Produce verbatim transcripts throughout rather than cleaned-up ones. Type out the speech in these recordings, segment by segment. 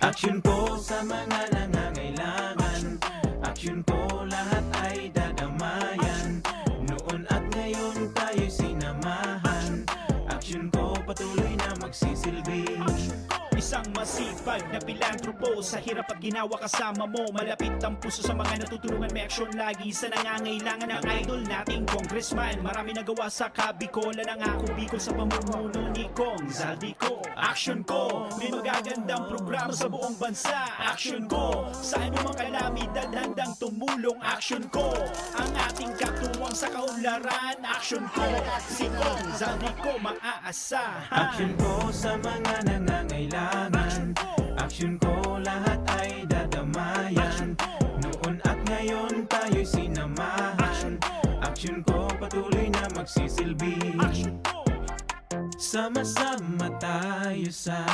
Aksyon ko sa mga nangangailangan. Aksyon ko, lahat ay dadamayan. Noon at ngayon tayo'y sinamahan. Aksyon ko, patuloy na magsisilbi. Isang masipag na pilantropo, sa hirap at ginawa kasama mo. Malapit ang puso sa mga natutulungan, may aksyon lagi sa nangangailangan. Ang idol nating congressman, marami nagawa sa Kabikolan. Ang ako Bicol sa pamumuno ni Cong Zaldy Co. Aksyon ko, may magagandang programa sa buong bansa. Aksyon ko, sa anumang kalamidad handang tumulong. Aksyon ko, ang ating katuwang sa kaunlaran. Aksyon ko, si Cong Zaldy Co maaasahan. Aksyon ko sa mga nangangailangan. Aksyon ko, lahat ay dadamayan. Noon at ngayon tayo'y sinamahan. Aksyon ko, patuloy na magsisilbi. Sama-sama tayo sa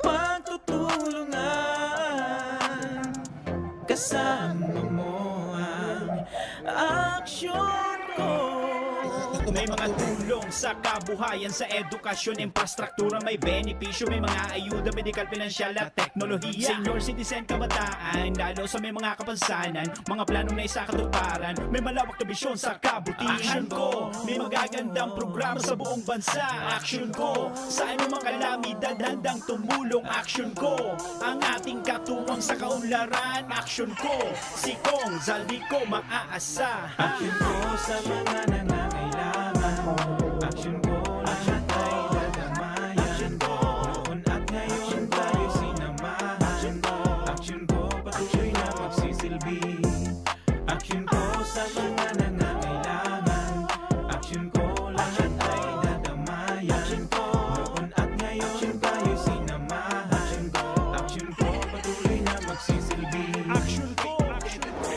pagtutulungan. Kasama mo ang aksyon ko. May mga tulong sa kabuhayan, sa edukasyon, infrastruktura, may benepisyo, may mga ayuda, medikal, pinansyal at teknolohiya. Senior citizen, kabataan, lalo sa may mga kapansanan, mga planong naisakatuparan, may malawak na bisyon sa kabutihan. Aksyon ko, may magagandang programa sa buong bansa. Aksyon ko, sa anumang kalamidad handang tumulong. Aksyon ko, ang ating katuwang sa kaunlaran. Aksyon ko, si Cong Zaldy Co maaasahan. Aksyon ko sa mga nangangailangan. Aksyon ko, lahat ay dadamayan. Noon at ngayon tayo sinamahan. Aksyon ko, patuloy na magsisilbi. Aksyon ko sa mga nangangailangan. Aksyon ko, lahat ay dadamayan. Noon at ngayon tayo sinamahan. Aksyon ko, patuloy na magsisilbi. Aksyon ko, aksyon ko.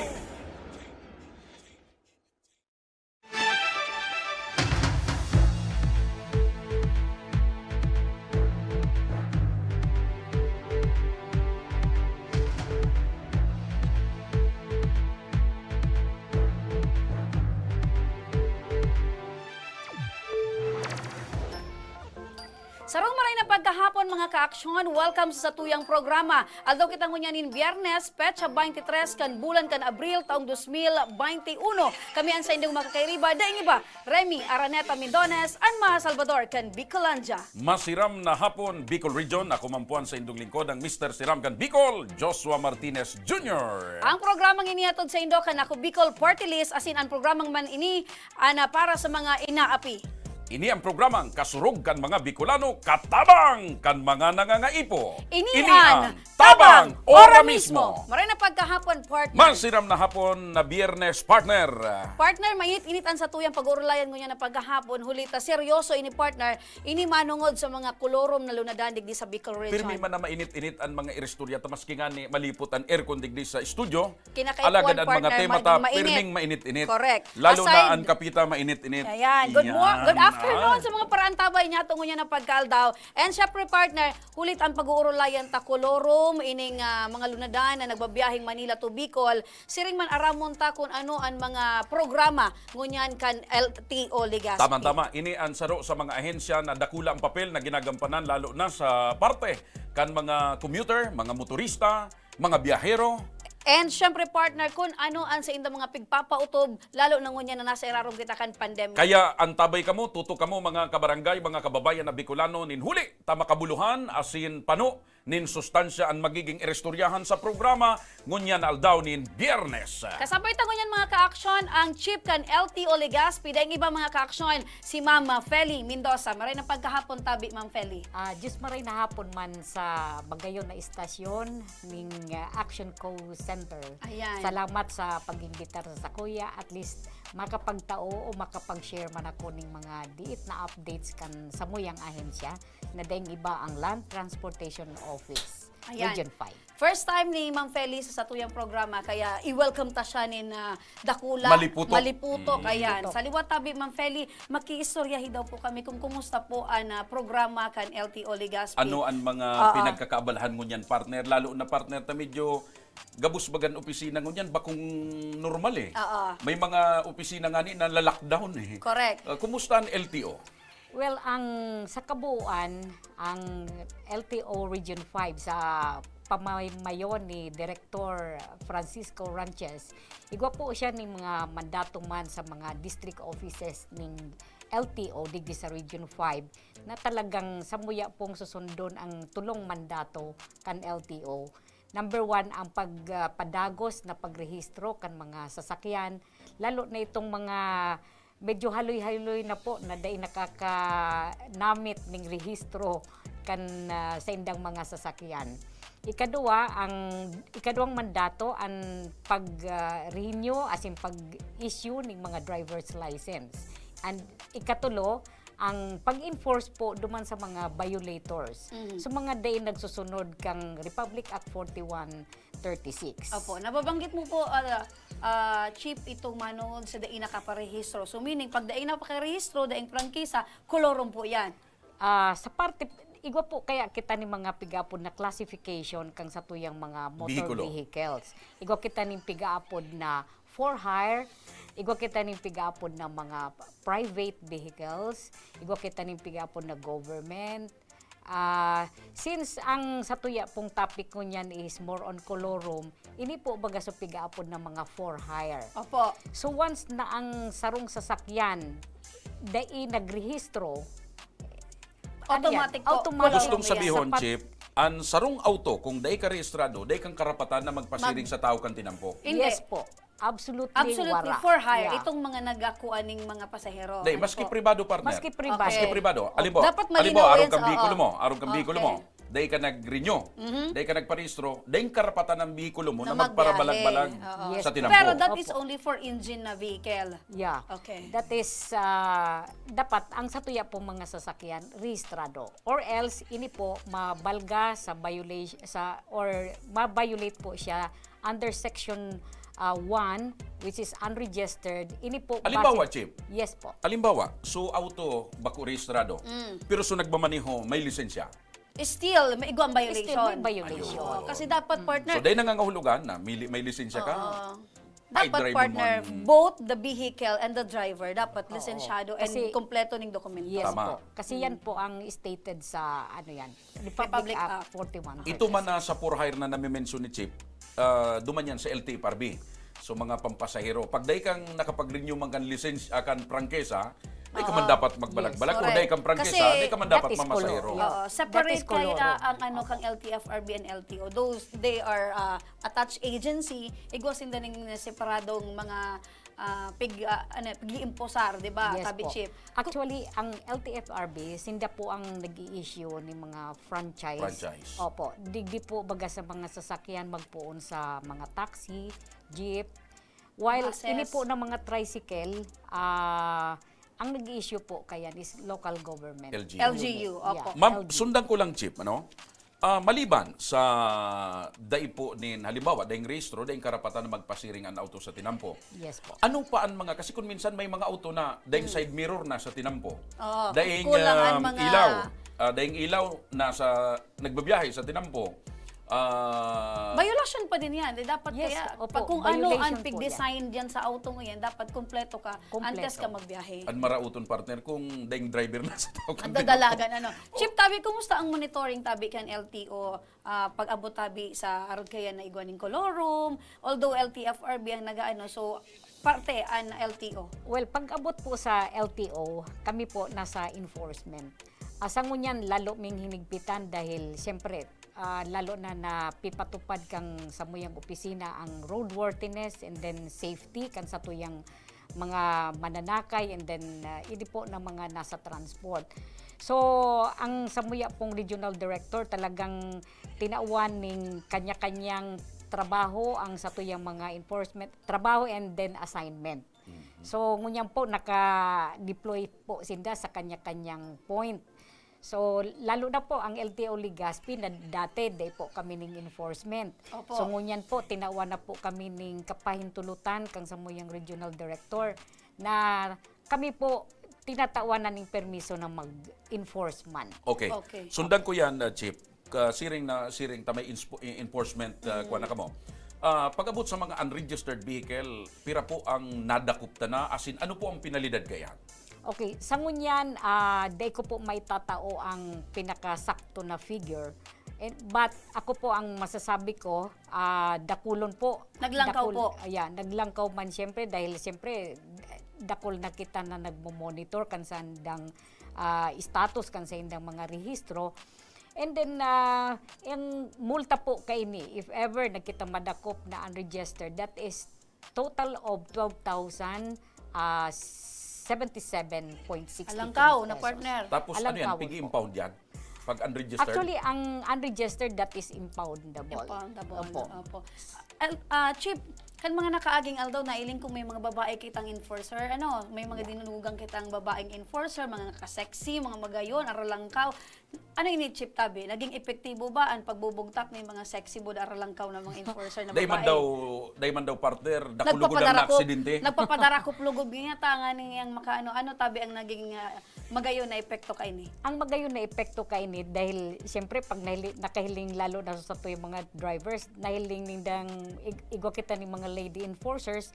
Sarong maray na pagkahapon, mga kaaksyon. Welcome sa satuyang programa. Aldaw kita ngunyan nin Biyernes, petsa twenty-three kan bulan kan Abril, taong dos mil bente uno. Kami an saindong makakairiba, daing iba, Remy Araneta Mindones, an mga Salvador kan Bicolandia. Masiram na hapon, Bicol Region. Ako man po an saindong lingkod, ang Mister Siram kan Bicol, Joshua Martinez Junior. Ang programang ini hatod saindo kan Ako Bicol Party List, asin an programang man ini, ana, para sa mga inaapi. Ini ang programang kasurog kan mga Bicolano, katabang kan mga nangangaipo. Ini Ini an ang Tabang Ora Mismo. Maray na pagkahapon, partner. Masiram na hapon na Biyernes, partner. Partner, mainit-init an satuyang pag-uurulayan ngunyan na paghahapon. Huli ta, seryoso ini, partner. Ini manongod sa mga kolorom na lunadan digdi sa Bicol Region. Pirmi man na mainit-init an mga iristorya ta, maski ngani malipot an aircon digdi sa estudyo. Kinakaipuhan, Alagad an mga partner, tema ta, magiging mainit. Pirming mainit-init. Correct. Lalo na Aside an kapita, mainit-init. Ayan. Good mo-, Yan. good afternoon Ah. sa mga paraantabay niya tungo niya na pagkaaldaw. And syempre, partner, hulit ang pag-uurulayan ta kolorom, ining, ah, mga lunadan na nagbabiyaheng Manila to Bicol. Siring man aramon ta kun ano an mga programa ngunyan kan L T O Legazpi. Tama-tama. Ini an saro sa mga ahensya na dakula ang papel na ginagampanan, lalo na sa parte kan mga commuter, mga motorista, mga biyahero. And syempre, partner, kun ano an saindang mga pigpapaotob, lalo na ngunyan na nasa irarom kita kan pandemya. Kaya antabay kamo, tutok kamo, mga kabarangay, mga kababayan na Bicolano, nin huli ta makabuluhan asin pano nin sustansya an magiging iristoryahan sa programa ngunyan na aldaw nin Biyernes. Kasabay ta ngunyan, mga kaaksyon, ang chief kan L T O Legazpi, daing iba, mga kaaksyon, si Ma'am Feli Mendoza. Maray na pagkahapon tabi, Ma'am Feli. Ah, Diyos maray na hapon man sa bagayon na istasyon ning, ah, Action Co Center. Ayan. Salamat sa pag-imbitar sa sakuya. At least, makapagtao o makapag-share man ako ning mga diit na updates kan samuyang ahensya na daing iba ang Land Transportation Office, Ayan. Region five. First time ni Ma'am Feli sa satuyang programa, kaya i-welcome ta siya nin, ah, dakula, Maliputok. maliputok. Mm. Ayan. Maliputok. Sa liwat tabi, Ma'am Feli, makiistoryahi daw po kami kung kumusta po ang, ah, programa kan L T O Legazpi. Ano ang mga Oo. pinagkakaabalahan ngunyan, partner? Lalo na, partner, ta medyo Gabos bagan opisina ngunyan, bakong normal eh. Oo. May mga opisina nga ni na lockdown eh. Correct. Ah, kumusta ang L T O? Well, ang sa kabuuan, ang L T O Region five sa pamamayon ni Director Francisco Ranches, igwa po siya ni mga mandato man sa mga district offices ning L T O digdi sa Region five na talagang samuya pong susundon ang tulong mandato kan L T O. Number one, ang pagpadagos na pagrehistro kan mga sasakyan, lalo na itong mga medyo haloy-haloy na po na dai nakakanamit ning rehistro kan ah, sa indang mga sasakyan. Ikaduwa, ang ikaduwang mandato ang pag-renew as in pag-issue ning mga driver's license. And ikatulo, ang pag-enforce po duman sa mga violators. So mga dai nagsusunod kang Republic Act forty-one thirty-six. Opo, nababanggit mo po, ah, ah, Chief, itong manood sa dai nakaparehistro. So meaning, pag dai nakaparehistro, daing prangkisa, kolorum po yan. Ah, sa parte, igwa po kaya kita ni mga pigaapod na classification kang satuyang mga motor Behikulo. Vehicles. Igwa kita ning pigaapod na for hire, igwa kita ning pigaapod na mga private vehicles, igwa kita ning pigaapod na government. Ah, since ang satuya pong topic ngunyan is more on colorum, ini po baga sa pigaapod na mga for hire. Opo. So once na ang sarong sasakyan dai nagrehistro, ano yan? Automatic po. Automatic. Gustong Sa sabihon, Sa pat- Chief, ang sarong auto, kung dai ka rehistrado, dai kang karapatan na magpasiring Mag- sa tao kan tinampo. Hindi. Yes po. Absolutely, Absolutely, wara. For hire. Yeah. Itong mga nagkakuha ning mga pasahero. Dai, Ano maski po? pribado, partner. Maski pribado. Maski Okay. pribado. Alimbawa, Dapat malinaw alimbawa, arong yan sa- kang bihikulo oo. mo, arong kang bihikulo Okay. mo. Dai ka nag-renew. Dai ka nagparehistro. Dai ang karapatan ng bihikulo mo Na na, magparabalag-balag magbiyahe. Oo. Yes. sa Pero tinampo. Pero that is Opo. only for engine na vehicle. Yeah. Okay. That is, ah, dapat ang satuya pong mga sasakyan, rehistrado. Or else, ini po, mabalga sa violation, sa, or ma-violate po siya under section ah, one, which is unregistered. Ini po, Alimbawa, base- Chief. Yes po. Alimbawa, so auto, bako rehistrado. Pero so nagmamaneho, may lisensya. Still, may igwang violation. Still, may violation. Oo, kasi dapat, partner, So, dai nangangahulugan na may, li- may lisensya ka. Oo. Ay, Dapat, drive mo partner, man. both the vehicle and the driver dapat lisensado and Kasi- kompleto ning dokumento. Yes Tama. po. Kasi yan po ang stated sa, ano yan, Republic, Republic Act, Act. forty-one. Ito man na sa for hire na nami-mention ni Chief, ah, duman yan sa L T F R B. So, mga pampasahero. Pag dai kang nakapag-renew man kan lisensya, ah, kan prangkisa, dai ka man Oo. dapat magbalag-balag. Yes. Or dai kang Correct. prangkisa, Kasi dai ka man that dapat is mamasahero. color. Oo, That separate is color. kaya ang ano kang L T F R B and L T O. Those, they are uh, attached agency. Igwa sinda ning separadong mga ah, pig, ah, ano, pag-iimposar, di ba, Yes Tabi po. Chief? Actually, ang L T F R B, sinda po ang nag-i-issue ng mga franchise. Franchise. Opo. Digdi po baga sa mga sasakyan magpoon sa mga taxi, jeep. While Buses. ini po ng mga tricycle, ah, ang nag-i-issue po kayan is local government. L G U. L G U, Yeah, opo. Ma'am, L G U. Sundan ko lang, Chief, ano? Ah, maliban sa dai po nin, halimbawa, daing rehistro, daing karapatan na magpasiring ang auto sa tinampo. Yes po. Ano pa ang mga, kasi kung minsan may mga auto na daing side mirror na sa tinampo. Oo, Daing kulang ang um, mga ilaw. Ah, daing ilaw na sa nagbabiyahe sa tinampo. Ah, Violation pa din yan. Eh, dapat Yes, kaya, opo, pag kung ano violation ang po pig-design dyan sa auto mo yan, dapat kompleto ka Kompleto. antes ka magbiyahe. Ang marauton, partner, kung daing driver na sa tao. Ang dadalagan, ano. Chief Tabi, kumusta ang monitoring, Tabi, kan L T O? Ah, pag-abot, Tabi, sa arog kaya na igwa ning colorum, although L T F R B ang nagaano, so parte an L T O. Well, pag-abot po sa L T O, kami po nasa enforcement. Asa ngunyan lalo ming hinigpitan dahil siyempre, ah, lalo na napipatupad kang samuyang opisina ang roadworthiness and then safety kan satuyang mga mananakay and then ah, ini po ng mga nasa transport. So, ang samuya pong regional director talagang tinawan ning kanya-kanyang trabaho ang satuyang mga enforcement, trabaho and then assignment. So, ngunyan po, naka-deploy po sinda sa kanya-kanyang point. So, lalo na po ang L T O Legazpi na dati, dai po kami ning enforcement. Opo. So, ngunyan po, tinawan na po kami ning kapahintulutan kang samuyang regional director na kami po tinatawan na ning permiso na mag-enforce man. Okay. Okay. Sundan ko yan, uh, Chief. Ka siring na siring ta may inspo- i- enforcement uh, kuwan na kamo. Ah, pag-abot sa mga unregistered vehicle, pira po ang nadakop ta na? As in, ano po ang pinalidad kaiyan? Okay, sa ngunyan, ah, dai ko po maitatao ang pinakasakto na figure. And, but ako po, ang masasabi ko, ah, dakulon po. Naglangkaw Dakul-, po. Ayan, naglangkaw man siyempre dahil siyempre dakul na kita na nagmo-monitor kan sandang, ah, status kan saindang mga rehistro. And then, ah, ang multa po kaini, if ever nagkita madakop na unregistered, that is total of twelve thousand, ah, seventy-seven point sixty-three Alangkaw na pesos. Partner. Tapos ano yan? Alangkaw po. Pig-i-impound yan? Pag unregistered? Actually, ang unregistered, that is impoundable. Impoundable. Opo. Opo. Al-, ah, Chief, kan mga nakaaging aldaw, nailing kong may mga babae kitang enforcer, ano, may mga Yeah. dinunugang kitang babaeng enforcer, mga nakasexy, mga magayon, aralangkaw. Ano ini, Chief, tabi? Naging epektibo ba ang pagbubugtak ng mga sexy bod aralangkaw na mga enforcer na Dai man babae? daw, dai man daw, partner, nakulugod ang Nagpapadarako-, naaksidente. nagpapadarakop-lugod niya, tanganing yang makaano-ano, tabi ang naging, ah, magayon na epekto kaini? Ang magayon na epekto kaini dahil, siyempre, pag nahili-, nakahiling lalo na sa tuyang mga drivers, nahiling nindang ig-, igwa kita ni mga lady enforcers,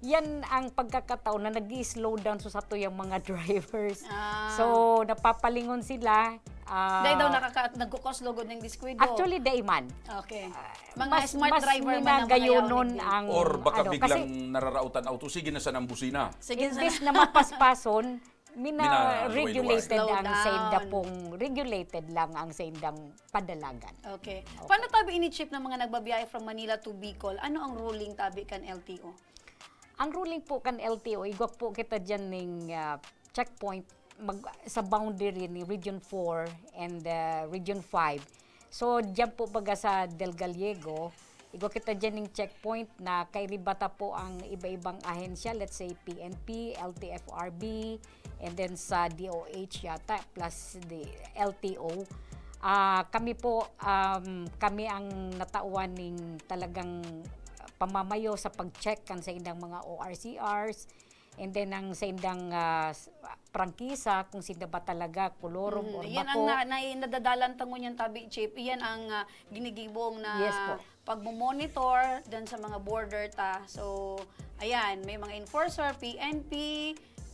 yan ang pagkakataon na nag-i-slow down sa satuyang mga drivers. Ah. So, napapalingon sila, ah, Dai daw nakaka-, nagkukos lugod ng diskuido. Actually, dai man. Okay. Ah, Mga mas, smart mas driver man ang mga minagayonon yaon ninyo. ang, Or baka ano, biglang kasi nararautan auto, sige na sanang busina. Sige na imbes sana. na mapaspason, mina-, Mina-, luway-luway. regulated Slow ang down. sainda pong, regulated lang ang saindang padalagan. Okay. Okay. Paano tabi ini, Chief, ng mga nagbabiyahe from Manila to Bicol? Ano ang ruling tabi kan L T O? Ang ruling po kan L T O, igwa po kita diyan ning, ah, checkpoint mag-, sa boundary ni Region four and, ah, Region five. So, diyan po baga sa Del Gallego, igwa kita diyan ning checkpoint na kairiba ta po ang iba-ibang ahensya, let's say P N P, L T F R B, and then sa D O H yata, plus the L T O. Ah, kami po, um, kami ang natawan ning talagang pamamayo sa pag-check kan saindang mga O R C Rs, and then ang saindang, ah, s-, prangkisa, kung sinda ba talaga kolorum Mm, or iyan ang bako. na-, na-, nadadalan ta ngunyan tabi, Chief. Iyan ang, ah, ginigibong na Yes po. pagmo-monitor dyan sa mga border ta. So, ayan, may mga enforcer, P N P,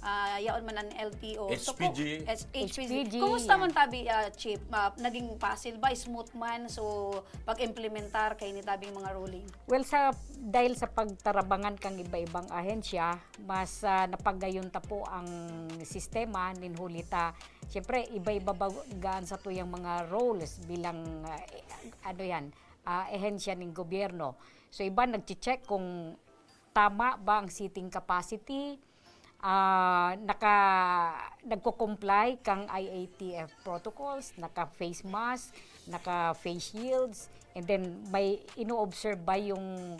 ah, yaon man ang L T O. So, H P G. ku-, H-, H P G. H P G, Kumusta yan. man tabi, ah, Chief? Ah, naging pasil ba? Smooth man? So, pag-implementar kaini tabing mga ruling? Well, sa, dahil sa pagtarabangan kang iba-ibang ahensya, mas, ah, napagayon ta po ang sistema nin huli ta. Siyempre, iba-iba baga an satuyang mga roles bilang, ah, eh, ano yan, ah, ehensya nin gobyerno. So, iba nagche-check kung tama ba ang seating capacity, ah, naka-, nagko-comply kang I A T F protocols, naka-face mask, naka-face shields, and then may ino-observe ba yung,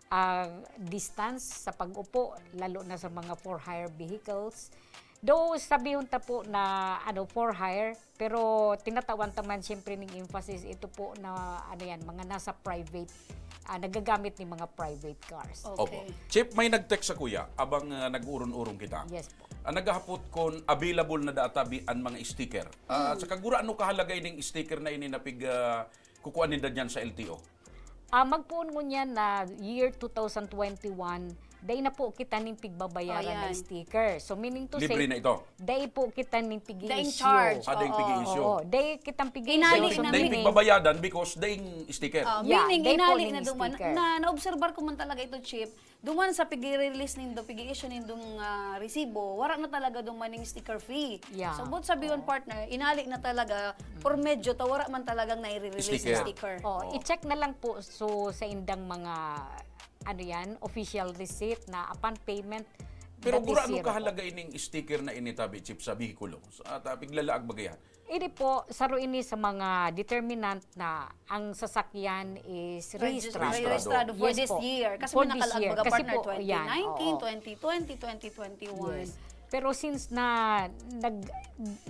ah, distance sa pag-upo, lalo na sa mga for-hire vehicles. Though sabihon ta po na, ano, for-hire, pero tinatawan ta man siyempre ning emphasis, ito po na, ano yan, mga nasa private, ah, nagagamit ni mga private cars. Okay. Opo. Chief, may nag-text sa kuya, abang, ah, nag-uron-uron kita. Yes po. Ah, naghahapot kun available na daa tabi an mga sticker. Ah, Hmm. sa kagura, ano kahalaga ining sticker na ini na pig, ah, kukuan ninda dyan sa L T O? Ah, magpoon ngunyan na year two thousand twenty-one, dai na po kita ning pigbabayaran na Ayan. sticker. So, meaning to Libre say, na ito? dai po kita ning pig-i-issue. Daing charge, Ah, daing oo. pig-i-issue. Oo, dai kitang pig-i-issue. Inali So, na Dai meaning pigbabayadan because daing sticker. Ah, Yeah, meaning dai po inali ning na duman, sticker. na naobserbar ko man talaga ito, Chief. Duman sa pig-i-release nindo, pig-i-issue nindong, ah, resibo, wara na talaga duman ning sticker fee. Yeah. So, both sabihon, Oo. partner, inali na talaga, Mm. por medyo ta, wara man talagang nai-release na Sticker. sticker. Oh, Oo. i-check na lang po, so, sa indang mga, ano yan, official receipt na upon payment, Pero that is gurano zero po. kahalaga ining sticker na ini tabi, Chief, sa behikulo? Sa, ah, ta-, piglalaag baga yan? Ini po, saro ini sa mga determinant na ang sasakyan is Regis-, rehistrado. rehistrado for Yes this po. year. Kasi For may this nakalaag year. baga, Kasi partner, po, yan, twenty nineteen, oo. twenty twenty, twenty twenty-one. Yes. Pero since na nag-,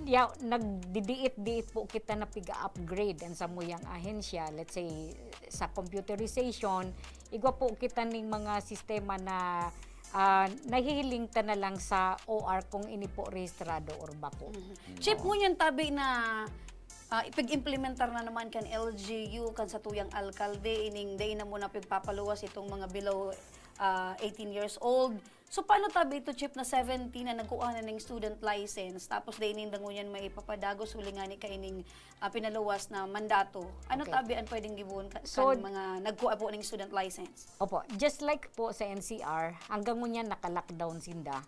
ya-, nagdidiit-diit po kita na piga-upgrade ang samuyang ahensya, let's say, sa computerization, igwa po kita ning mga sistema na, ah, nahihiling ta na lang sa O R kung ini po rehistrado or bako. Mhm. Chief, Oo. ngunyan tabi na Ah, ipag-implementar na naman kan L G U, kan satuyang alkalde, ining dai na muna pigpapaluwas itong mga below, ah, eighteen years old. So, paano tabi ito, Chief, na seventeen na nagkuha na ning student license, tapos dai ninda ngunyan maipapadagos huli ngani kaining, ah, pinaluwas na mandato? Ano Okay. tabi ang pwedeng gibohon ka-, So, kan mga nagkuha po ning student license? Opo, just like po sa N C R, hanggang ngunyan naka-lockdown sinda.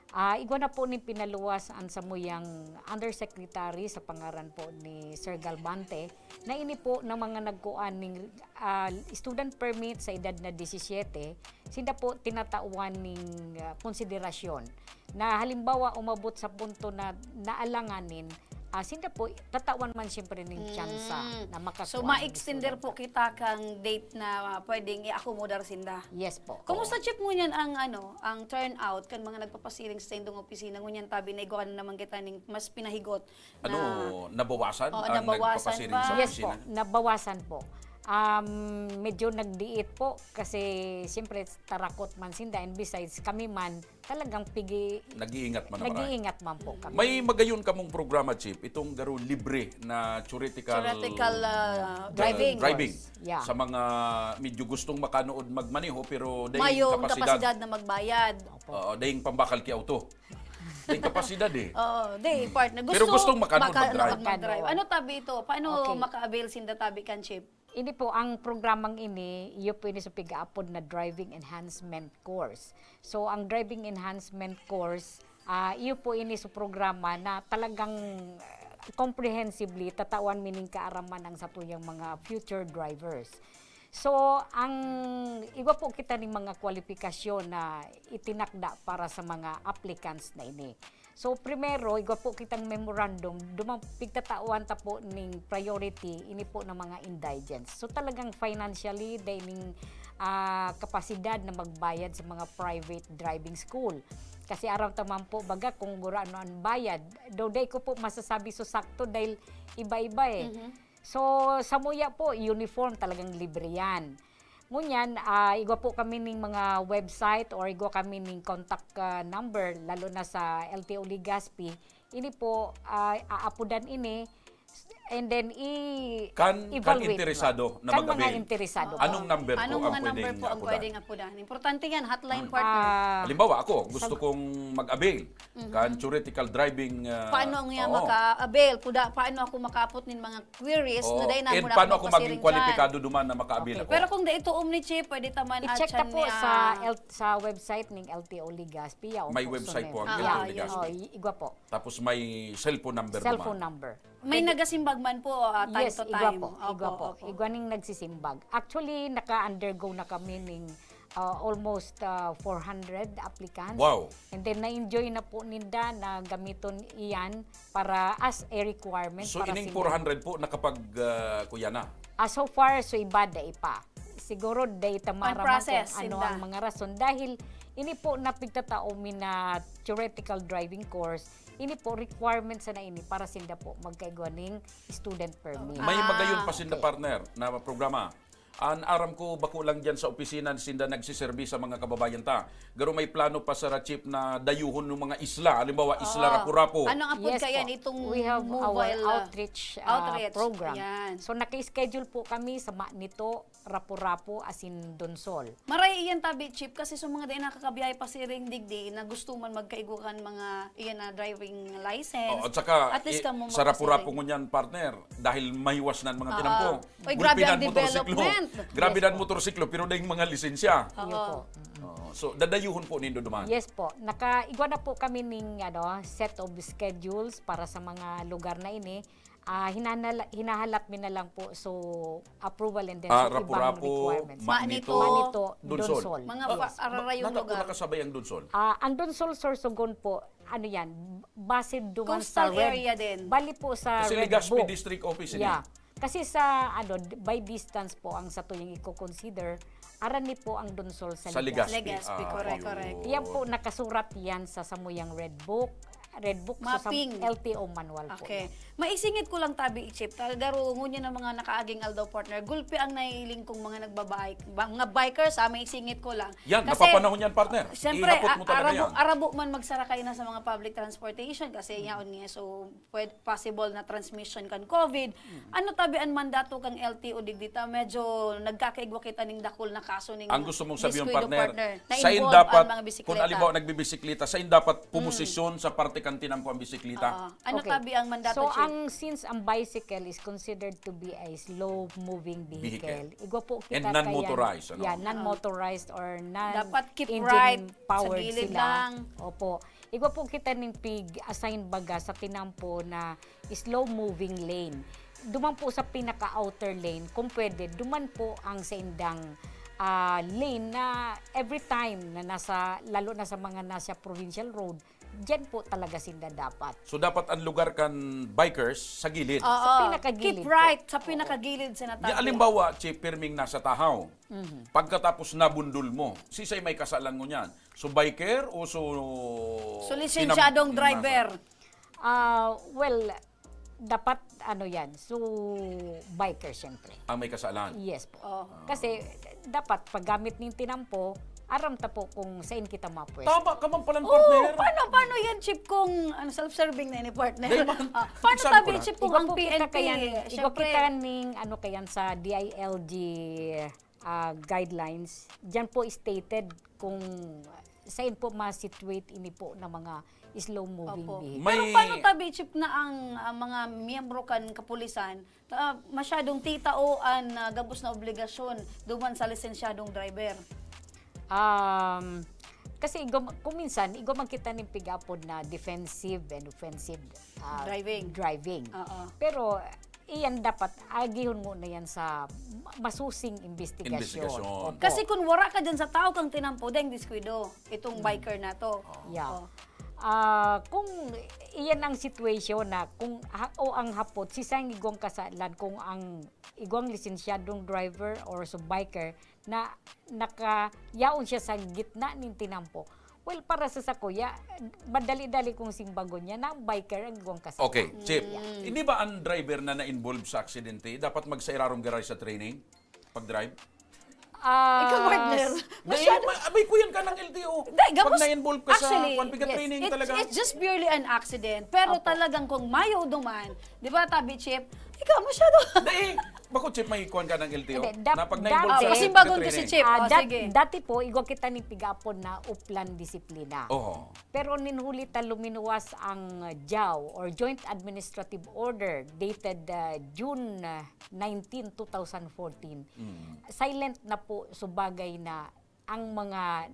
Ah, igwa na po ni pinaluwas an samuyang undersecretary sa pangaran po ni Sir Galvante, na ini po ng mga nagkuan ning, ah, student permit sa edad na disisiyete, sinda po tinatawan ning, ah, konsiderasyon na halimbawa umabot sa punto na naalanganin, ah, sinda po tatawan man siyempre ning tsansa Mm. na makakuha So, ng ma-extender student po kita kang date na pwedeng i-akomodar sinda. Yes po. Kumusta, Oo. Chief, ngunyan ang, ano, ang turnout kan mga nagpapasiring sa indong opisina? Ngunyan tabi na igwa na naman kita ning mas pinahigot Ano, na nabawasan Oo, ang nabawasan nagpapasiring ba? sa Yes opisina? po, nabawasan po. Um, medyo nagdiit po kasi siyempre tarakot man sinda, and besides, kami man talagang pigi Nag-iingat man ang mga nag-iingat man po kami. May magayon kamong programa, Chief, itong garo libre na theoretical Theoretical, ah, uh, driving. driving Course. Yeah. sa mga medyo gustong makanood magmaneho pero daing Mayong kapasidad. kapasidad na magbayad. Opo. Oo, daing pambakal ki auto. Daing kapasidad eh. Oo, di, Hmm. partner. Pero Gusto gustong makanood maka-, mag-drive. ano, mag-drive. Ano tabi ito? Paano Okay. maka-avail sinda tabi kan, Chief? Ini po, ang programang ini, iyo po ini sa pigaapod na driving enhancement course. So, ang driving enhancement course, ah, iyo po ini sa programa na talagang, ah, comprehensively tatawan mi ning kaaraman ang satuyang mga future drivers. So, ang igwa po kita ning mga kwalipikasyon na itinakda para sa mga applicants na ini. So, primero, igwa po kitang memorandum, dumang pigtatawan ta po ning priority, ini po ng mga indigents. So, talagang financially, dai ning, ah, kapasidad na magbayad sa mga private driving school. Kasi aram ta man po, baga, kung gurano an bayad, though dai ko po masasabi so sakto dahil iba-iba eh. Mhm. So, samuya po, uniform, talagang libre yan. Ngunyan, ah, igwa po kami ning mga website or igwa kami ning contact, ah, number, lalo na sa L T O Legazpi. Ini po, ah, aapodan ini, and then i-, Kan, kan evaluate interesado mo. na Kan mga mag-avail. interesado po. Anong number po Anong ang mga number pwedeng po ang apodan? pwedeng apodan? Importante yan, hotline Hmm. partner. Ah, Halimbawa, ako, gusto sa kong mag-avail Mhm. kan theoretical driving, ah, Paano nga oo. maka-avail? Kuda, paano ako makaapot nin mga queries Oo. na dai na And mo na paano ako ako maging mapasiring kwalipikado dyan? duman na maka-avail Okay. ako? Pero kung dai ito, Omni Chief, pwede ta man I-check ta atyan po niya. sa L-, sa website ning L T O Legazpi, yaon May po website suno. po ang Ah, L T O ah, Legazpi. yun. Oh, i-, igwa po. Tapos may cellphone number Cellphone duman. number. May Pwede. nagasimbag man po, ah, time Yes, to igwa time. po, Opo, igwa po. opo. Igwa ning nagsisimbag. Actually, naka-undergo na kami ning, ah, almost, ah, four hundred applicants. Wow. And then, na-enjoy na po ninda na gamiton iyan para as a requirement So, para ining sa four hundred po nakapag, ah, kuya na? Ah, so far, so iba, dai pa. Siguro, dai ta On maaram process, kung ano sinda. ang mga rason. Dahil ini po na pigtatao mi na theoretical driving course, ini po, requirement sana ini para sinda po magkaigwa ning student permit. May Ah, magayon pa sinda, okay. partner, na programa. An aram ko, bako lang diyan sa opisina sinda nagsiserbi sa mga kababayan ta. Garo may plano pa sara, Chief, na dayuhon ng mga isla, halimbawa, Isla Oo. Rapu-Rapu. Ano nga po Yes kaya po. nitong We have our mobile, ah, outreach, ah, outreach? program. Yan. So, naka-schedule po kami sa Manito, Rapu-Rapu, asin Donsol. Maray iyan tabi, Chief, kasi sa mga dai nakakabiyahe pasiring digdi na gusto man magkaigwa kan mga, iyan na, driving license, Oo, at saka, at least i-, kamo sa Rapu-Rapu magpasiring. ngunyan, partner, dahil mahiwas na ang mga Oo. tinampo. Uy, grabe ang Gulpinan motorsiklo. development. Grabe Yes na ang po. motorsiklo, pero daing mga lisensya. Oo. Iyo po. Mm-mm. Oo. So, dadayuhon po nindo duman? Yes po. Naka-, igwa na po kami ning, ano, set of schedules para sa mga lugar na ini. Ah, hinanala-, hinahalat mi na lang po. So, approval and then Ah, sa ibang Rapu-Rapu, requirements. Manito, Manito, Donsol. Donsol. Mga Yes. pa-, ararayong Nata po lugar. nakasabay ang Donsol? Ah, ang Donsol, Sorsogon po, ano yan, base duman Coastal sa red. area din. Bali po sa Kasi red Legazpi book. District Office ini. Yeah. Kasi sa, ano, d-, by distance po ang satuyang iko-consider, arani po ang Donsol sa Sa Legazpi. Legazpi. Legazpi, Ah, correct, ayun. correct. Yan po, nakasurat yan sa samuyang red book. red book, so sa Mapping. L T O manual po Okay. yan. Maisingit ko lang tabi, Chief. Talaga, ro, ngunyan ang mga nakaaging aldaw, partner. Gulpi ang nailing kong mga nagbabike. Ba-, mga bikers, ha, maisingit ko lang. Yan, Kasi, napapanahon yan, partner. Siyempre, Ihapot mo a-, talaga arabo, yan. arabo man magsarakay na sa mga public transportation kasi yaon nga, so, pwed-, possible na transmission kan COVID. Ano tabi an mandato kang L T O digdi ta? Medyo nagkakaigwa kita ning dakul na kaso ning Ang gusto mong sabihin, biskwit, partner, partner. Sain Na-involve dapat, ang mga bisikleta. kung halimbawa nagbibisikleta, sain dapat pumosisyon sa parte kan tinampo ang bisikleta? Oo. Ano Okay. tabi ang mandato, So, Chief? ang, since ang bicycle is considered to be a slow-moving vehicle, Vehicle. igwa po And kita non-motorized, kaya, ano? yeah, Oo. non-motorized or Dapat keep right sa non-engine-powered gilid sila. lang. Opo. Igwa po kita ning pig-assign baga sa tinampo na slow-moving lane. Duman po sa pinaka-outer lane, kung pwede, duman po ang saindang, ah, lane na every time na nasa, lalo na sa mga nasa provincial road, diyan po talaga sinda dapat. So, dapat ang lugar kan bikers sa gilid. Oo. Sa pinakagilid Keep po. right sa Oo. pinakagilid, Senator. Di, halimbawa, Chief, pirming nasa tahaw. Mhm. Pagkatapos nabundol mo, sisay may kasalan ngunyan? So, biker o so So, lisensyadong tinam-, driver? nasa Ah, well, dapat ano yan, so biker, siyempre. Ang may kasalan? Yes po. Oh. Kasi dapat paggamit ning tinampo, aram ta po kung saan kita mapwesto. Tama ka man palan, Oo, partner. paano, paano yan, Chief, kung ano, self-serving na ni partner? Dahil man, Ah, paano sabi tabi, ko na. Chief, kung Igwa ang po kita P N P, kayan, igwa siyempre. kita ning, ano, kayan sa D I L G, ah, guidelines. Diyan po stated kung saan po ma-situate ini po na mga slow-moving Opo. vehicle. Pero May paano tabi, Chief, na ang, ah, mga miyembro kan kapulisan, ah, masyadong titao an, ah, gabos na obligasyon duman sa lisensyadong driver? Um, kasi igwa, kung minsan, igwa man kita ning pig-apod na defensive and offensive, ah, Driving. driving. Oo. Pero, iyan dapat, agihon mo na yan sa ma-, masusing investigasyon. Investigasyon. Opo. Kasi kung wara ka dyan sa tao kang tinampo, dahil diskwido, itong Hmm. biker na to. Oo. Yeah. Oo. Ah, kung iyan ang sitwasyon na kung ha-, o ang hapot, sisay ang igwang kasalan kung ang igwang lisensyadong driver or so biker na naka-, yaon siya sa gitna nin tinampo. Well, para sa sakuya, madali-dali kong simbagon niya na ang biker ang igwang kasalan. Okay, Chief. Yeah. Hindi ba ang driver na na-involve sa aksidente dapat magsairarom garay sa training? Pag-drive? Ah, Ikaw, partner. s- Dahil Masyado. ma-, abay ko yan ka ng L T O. Dahil Pag gabos-, na-involve ka sa actually, kwan, piga yes, training it's, talaga. it's just purely an accident. Pero Opo. talagang kung mayo duman, di ba, tabi, Chief? Ikaw, masyado. Dahil, bako, Chief, may kwan ka ng L T O? Hindi, dap-, Na pag dati, na-involve ka sa Kasimbagon ko si training. Chief. ah, Oh, dat-, sige. dati po, igwa kita ning pig-apod na uplan disiplina. Oo. Pero nin huli ta luminuwas ang, ah, JAO or Joint Administrative Order dated, ah, June, ah, nineteen, two thousand fourteen, Mm. silent na po sa bagay na ang mga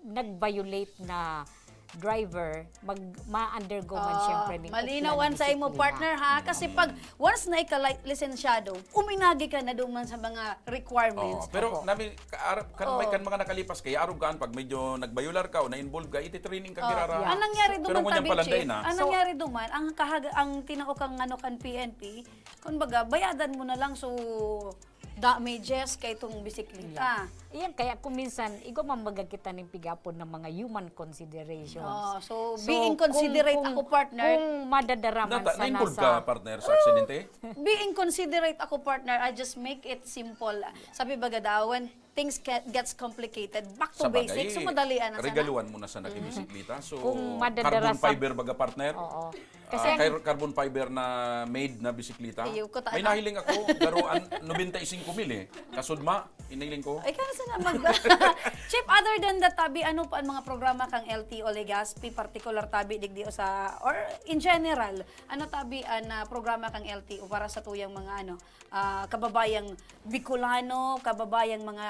nag-violate na driver, mag-, ma-undergo man Ah, siyempre ning malinaw uplan an sa imo, disiplina. partner, ha? Kasi Mm. pag once na ika-li-, lisensyado, uminagi ka na duman sa mga requirements. Oo, pero Opo. nami-, ka-, arap-, kan, may Oo. kan mga nakalipas kaya arog kaan pag medyo nagbayular ka o na-involve ka, iti-training ka, Oo. girara. Yeah. Ang nangyari Pero duman, ngunyan tabi, pala, Chief, dai na. ang So, nangyari duman, ang kahag-, ang tinao kang ano kan P N P, kumbaga, bayadan mo na lang, so, damages kay itong bisikleta. Yeah. Iyan kaya kung minsan, igwa man baga kita ning pig-apod ng mga human considerations. Oh, so, So, being kung, considerate kung, ako, partner. kung madadaraman Nata-, sana na-involve sa ka, partner, sa aksidente? Being considerate ako, partner, I just make it simple. Sabi baga daw, when things get, gets complicated, back to Sa bagay, basics, so madalian na sana. regaluhan mo na sana Mm. kibisikleta. So, Kung madadara carbon sa fiber baga, partner? Oo. Kasi Ah, ang kay carbon fiber na made na bisikleta. Iyo, ko ta-, May ah. nahiling ako, pero an-, nobenta y singko mil eh. Kasudma, hiniling ko. Ay, kaya sana mag-, Chief, other than that, tabi, ano pa ang mga programa kang L T O Legazpi, particular tabi, digdi o sa, or in general, ano tabi ang, ah, programa kang L T O para sa tuyang mga, ano, ah, kababayang Bicolano, kababayang mga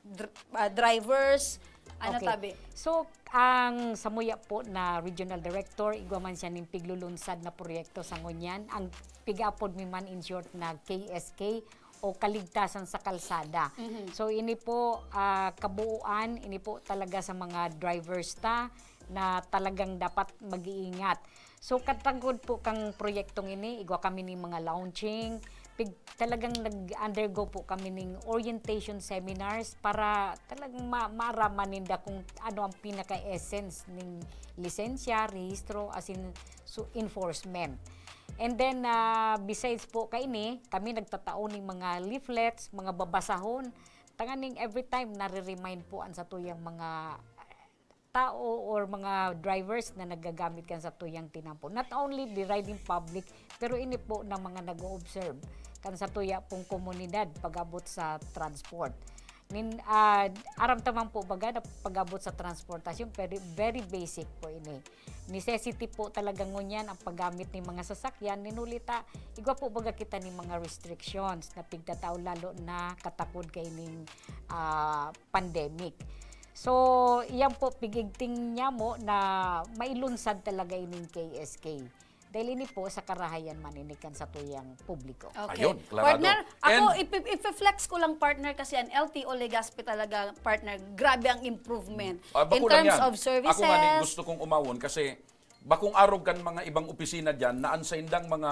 dr-, ah, drivers? Ano Okay. tabi? So, ang samuya po na regional director, igwa man siya ning piglulunsad na proyekto sa ngunyan. Ang pig-apod mi man, in short, na K S K o Kaligtasan sa Kalsada. Mhm. So, ini po, ah, kabuuan, ini po talaga sa mga drivers ta na talagang dapat mag-iingat. So, katagod po kang proyektong ini, igwa kami ning mga launching, pig-, talagang nag-undergo po kami ning orientation seminars para talagang ma-, maaraman ninda kung ano ang pinaka-essence ning lisensya, rehistro, as in, so, enforcement. And then, ah, besides po kaini, kami nagtatao ning mga leaflets, mga babasahon, tanganing every time nare-remind po an satuyang mga tao or mga drivers na naggagamit kan satuyang tinampo. Not only the riding public, pero ini po ng mga nag-o-observe kan satuya pong komunidad pag-abot sa transport. Nin, ah, aram ta man po baga na pag-abot sa transportasyon, pero very basic po ini. Necessity po talaga ngunyan ang paggamit ning mga sasakyan, nin huli ta, igwa po baga kita ning mga restrictions na pigtatao, lalo na katakod kaining, ah, pandemic. So, iyan po, pigigting niya mo na mailunsad talaga ining K S K. Dahil ini po sa karahayan man ini kan satuyang publiko. Okay. Ayun, klarado. Partner, ako, And ipi-, ipi-flex ko lang, partner, kasi ang L T O Legazpi talaga, partner, grabe ang improvement Ah, in bako lang terms yan. of Ako nga ni, services. gusto kong umawon kasi bakong arog kan mga ibang opisina dyan na ang saindang mga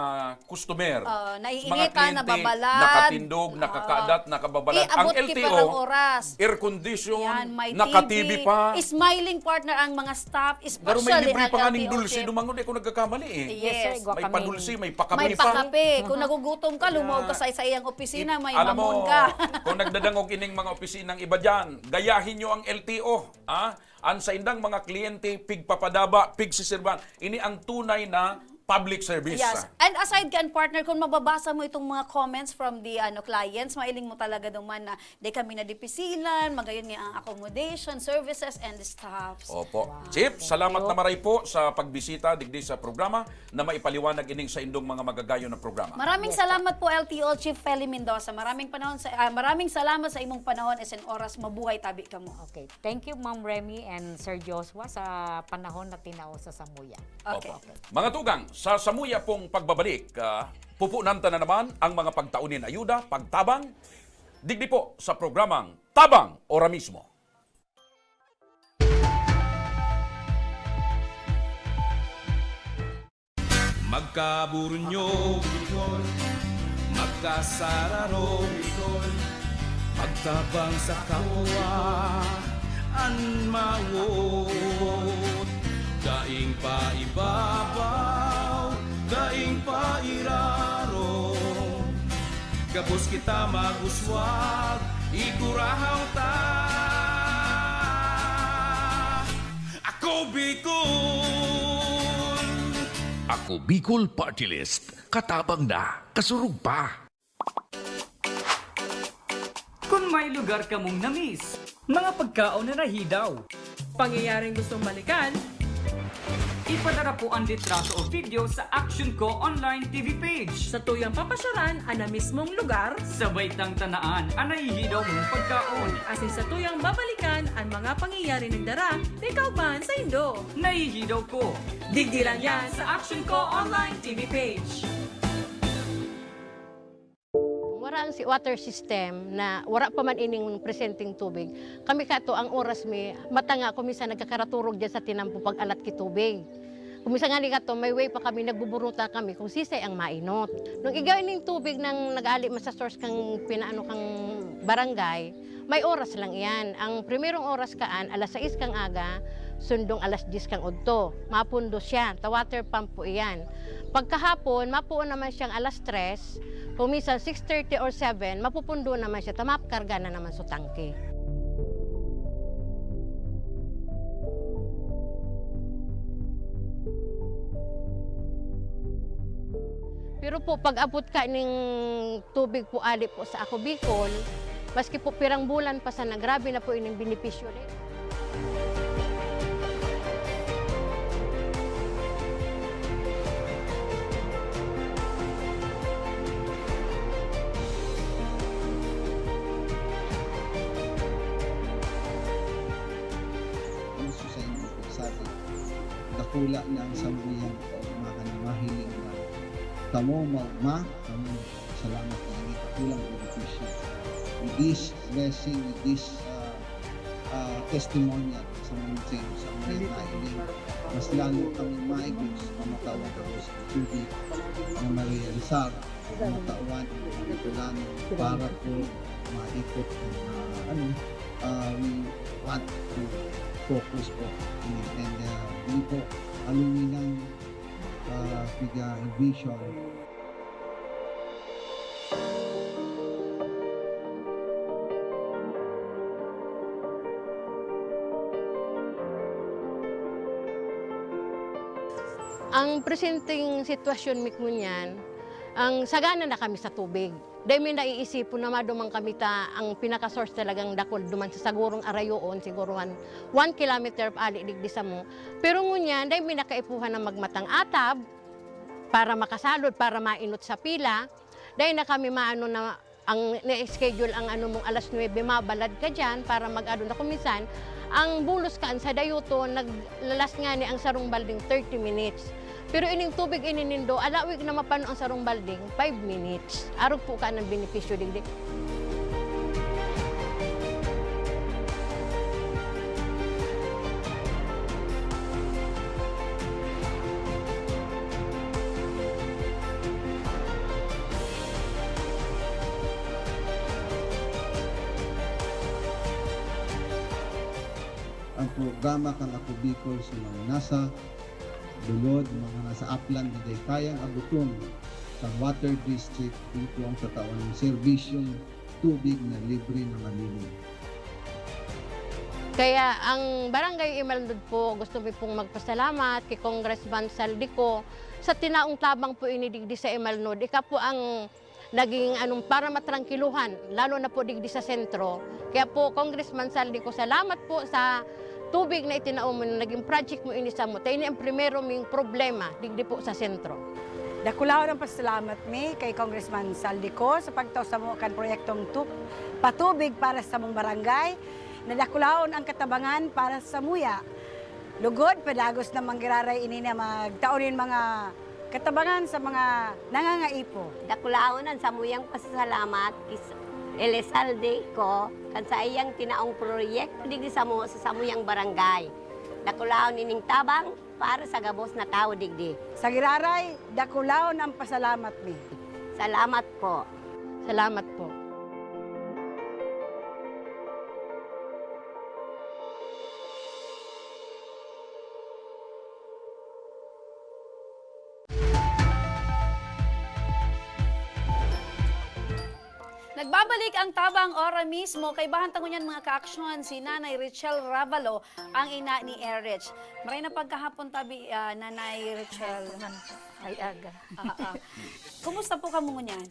customer, Oh, mga naiinitan, kliyente, nababalad. nakatindog, Oo. nakakadat, nakababalad. Ang Iabot ki L T O, parang oras. air condition, Yan, may naka-T V T V. pa. Smiling, partner, ang mga staff, Pero may especially libre ang pa nga ning L T O dulce chief. dumangon, di ako nagkakamali eh. Yes, sir. Yes. Igwa May kami. padulce, may pakape May pa. pakape. Kung Mhm. nagugutom ka, lumaog ka Yeah. sa isa-iyang opisina, It-, may alam mamon mo, ka. kung nagdadangog ining mga opisinang iba dyan, gayahin nyo ang L T O, ah? An saindang mga kliyente, pigpapadaba, pigsisirban. Ini ang tunay na public service. Yes. And aside kan, partner, kung mababasa mo itong mga comments from the, ano, clients, mailing mo talaga duman na di kami nadipisilan, magayon nga ang accommodation, services, and staffs. Opo. Wow. Chief, Thank salamat you. na maray po sa pagbisita digdi sa programa na maipaliwanag ining saindong mga magagayon na programa. Maraming Yes, po. salamat po, L T O Chief Feli Mendoza. Maraming panahon sa, ah, maraming salamat sa imong panahon, S N Oras. Mabuhay tabi kamo. Okay. Thank you, Ma'am Remy and Sir Joshua, sa panahon na tinao sa Samuya. Okay. Opo. Mga tugang, sa samuya pong pagbabalik, ah, pupunan ta na naman ang mga pagtao nin ayuda, pagtabang, digdi po sa programang Tabang Ora Mismo. Magkaburunyo, Bicol. Magkasararo, Bicol. Magtabang sa kapwa, an mawot. Daing paibabaw, daing pairarom. Gabos kita mag-uswag, igurahaw ta. Ako Bicol! Ako Bicol Party List. Katabang na, kasurog pa. Kung may lugar kamong na-miss, mga pagkaon na nahidaw, pangyayaring gustong balikan, ipadara po ang litrato o video sa Action Co Online T V page. Sa tuyang papasyaran, ana mismong lugar, sabay tang tanaan ang nahihidaw mong pagkaon. Asin sa tuyang babalikan ang mga pangyayari nagdara, ikaw man sa indo. Nahihidaw ko. Digdi lang yan sa Action Co Online T V page. Wara ang si-, water system na wara pa man ining presenteng tubig. Kami kato, ang oras mi, mata nga ako minsan nagkakaraturog dyan sa tinampo pag-alat ki tubig. Kung minsan nga ni kato, may way pa kami, nagbuburuta kami kung sisay ang mainot. Nung igay ning tubig nang nag-ali man sa source kang pinaano kang barangay, may oras lang iyan. Ang primerong oras kaan, alas sais kang aga, sundong alas dyes kang udto. Mapundo siya, ta water pump po iyan. Pagkahapon, mapuon naman siyang alas tres, kung minsan six thirty or seven, mapupundo naman siya, ta makarga na naman sa tangke. Pero po, pag-abot ka ning tubig po ali po sa Ako Bicol, maski po pirang bulan pa sana, grabe na po ining benepisyo na yun. Gusto sa inyo po, sabi, dakula na ang samuyang kaugmahan na mahiling na kamo maugma, kamo salamat na ini dakulang benepisyo. With this blessing, with this, uh, ah, testimonial sa mga sa mga nailing. Mas lalo kami maigos na matawan ako sa tubig na marealisar, na matawan, na kailangan para po maikot ang, ah, ano, ah, we want to focus po. And, ah, yun po, aluminan, ah, piga vision. Ang presenteng sitwasyon mi ngunyan, ang sagana na kami sa tubig. Dai mi naiisipon na maduman kami ta ang pinaka-source talagang dakul duman sa sagurong arayoon, siguro one, one kilometer ali digdi samo. Pero ngunyan, dai mi nakaipuhan na magmatang atab para makasalod, para mainot sa pila. Dai na kami maano na ang na-schedule ang ano mong alas nuebe, mabalad ka diyan para mag-ano na kung minsan, ang bulos kaan sa dayoton, naglalas ngani ang sarong balding thirty minutes. Pero ining tubig ini nindo, alawig na mapano ang sarong balding, five minutes. Arog po ka ng benepisyo digdi. Ang programa kan Ako Bicol sa mga nasa lulod, mga nasa aplan na dai kayang abuton kan water district, ito ang tatawan ng serbisyong tubig na libre na malinis. Kaya ang Barangay Imalnod po, gusto mi pong magpasalamat kay Congressman Saldico sa tinaong tabang po ini digdi sa Imalnod. Ika po ang naging anong para matrangkiluhan, lalo na po digdi sa sentro. Kaya po, Congressman Saldico, salamat po sa tubig na itinao mo na naging project mo ini samo. Ta ini ang primero ming problema digdi po sa sentro. Dakulahon ang pasalamat mi kay Congressman Saldico sa pagtao samo kan proyektong tu-, patubig para sa samong barangay. Nadakulahon ang katabangan para sa muya. Lugod, padagos na manggiraray ini na magtao nin mga katabangan sa mga nangangaipo. Dakulahon an samuyang pasasalamat kis Elizalde ko kan saiyang tinaong proyekto digdi samo sa samuyang barangay. Dakulahon ining tabang para sa gabos na tawo digdi. Sa giraray, dakulahon ang pasalamat mi. Salamat po. Salamat po. Nagbabalik ang Tabang Ora mismo. Kaibahan ta ngunyan, mga kaaksyon, si Nanay Richel Ravalo, ang ina ni Erich. Maray na pagkahapon tabi, ah, Nanay Richel. Ay, aga. Ah, ah. Kumusta po kamo ngunyan?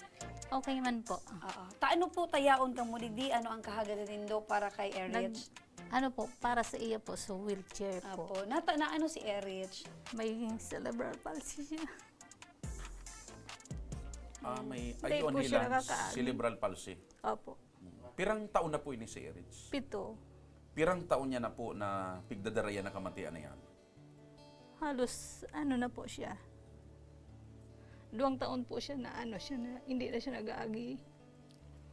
Okay man po. Oo. Ta ano po ta yaon kamo digdi? Ano ang kahagadan nindo para kay Erich? Nag-, ano po, para sa iya po, sa wheelchair po. Apo. Nata-, na ano si Erich? May cerebral palsy siya. Ah, may, hindi ay, yun po siya hilan, nakakaano. Cerebral palsy. Opo. Mm. Pirang taon na po ini si Erich? Pito. Pirang taon niya na po na pigdadarayan na kamatian na yan? Halos ano na po siya. Duwang taon po siya na ano siya na, hindi na siya nag-aagi.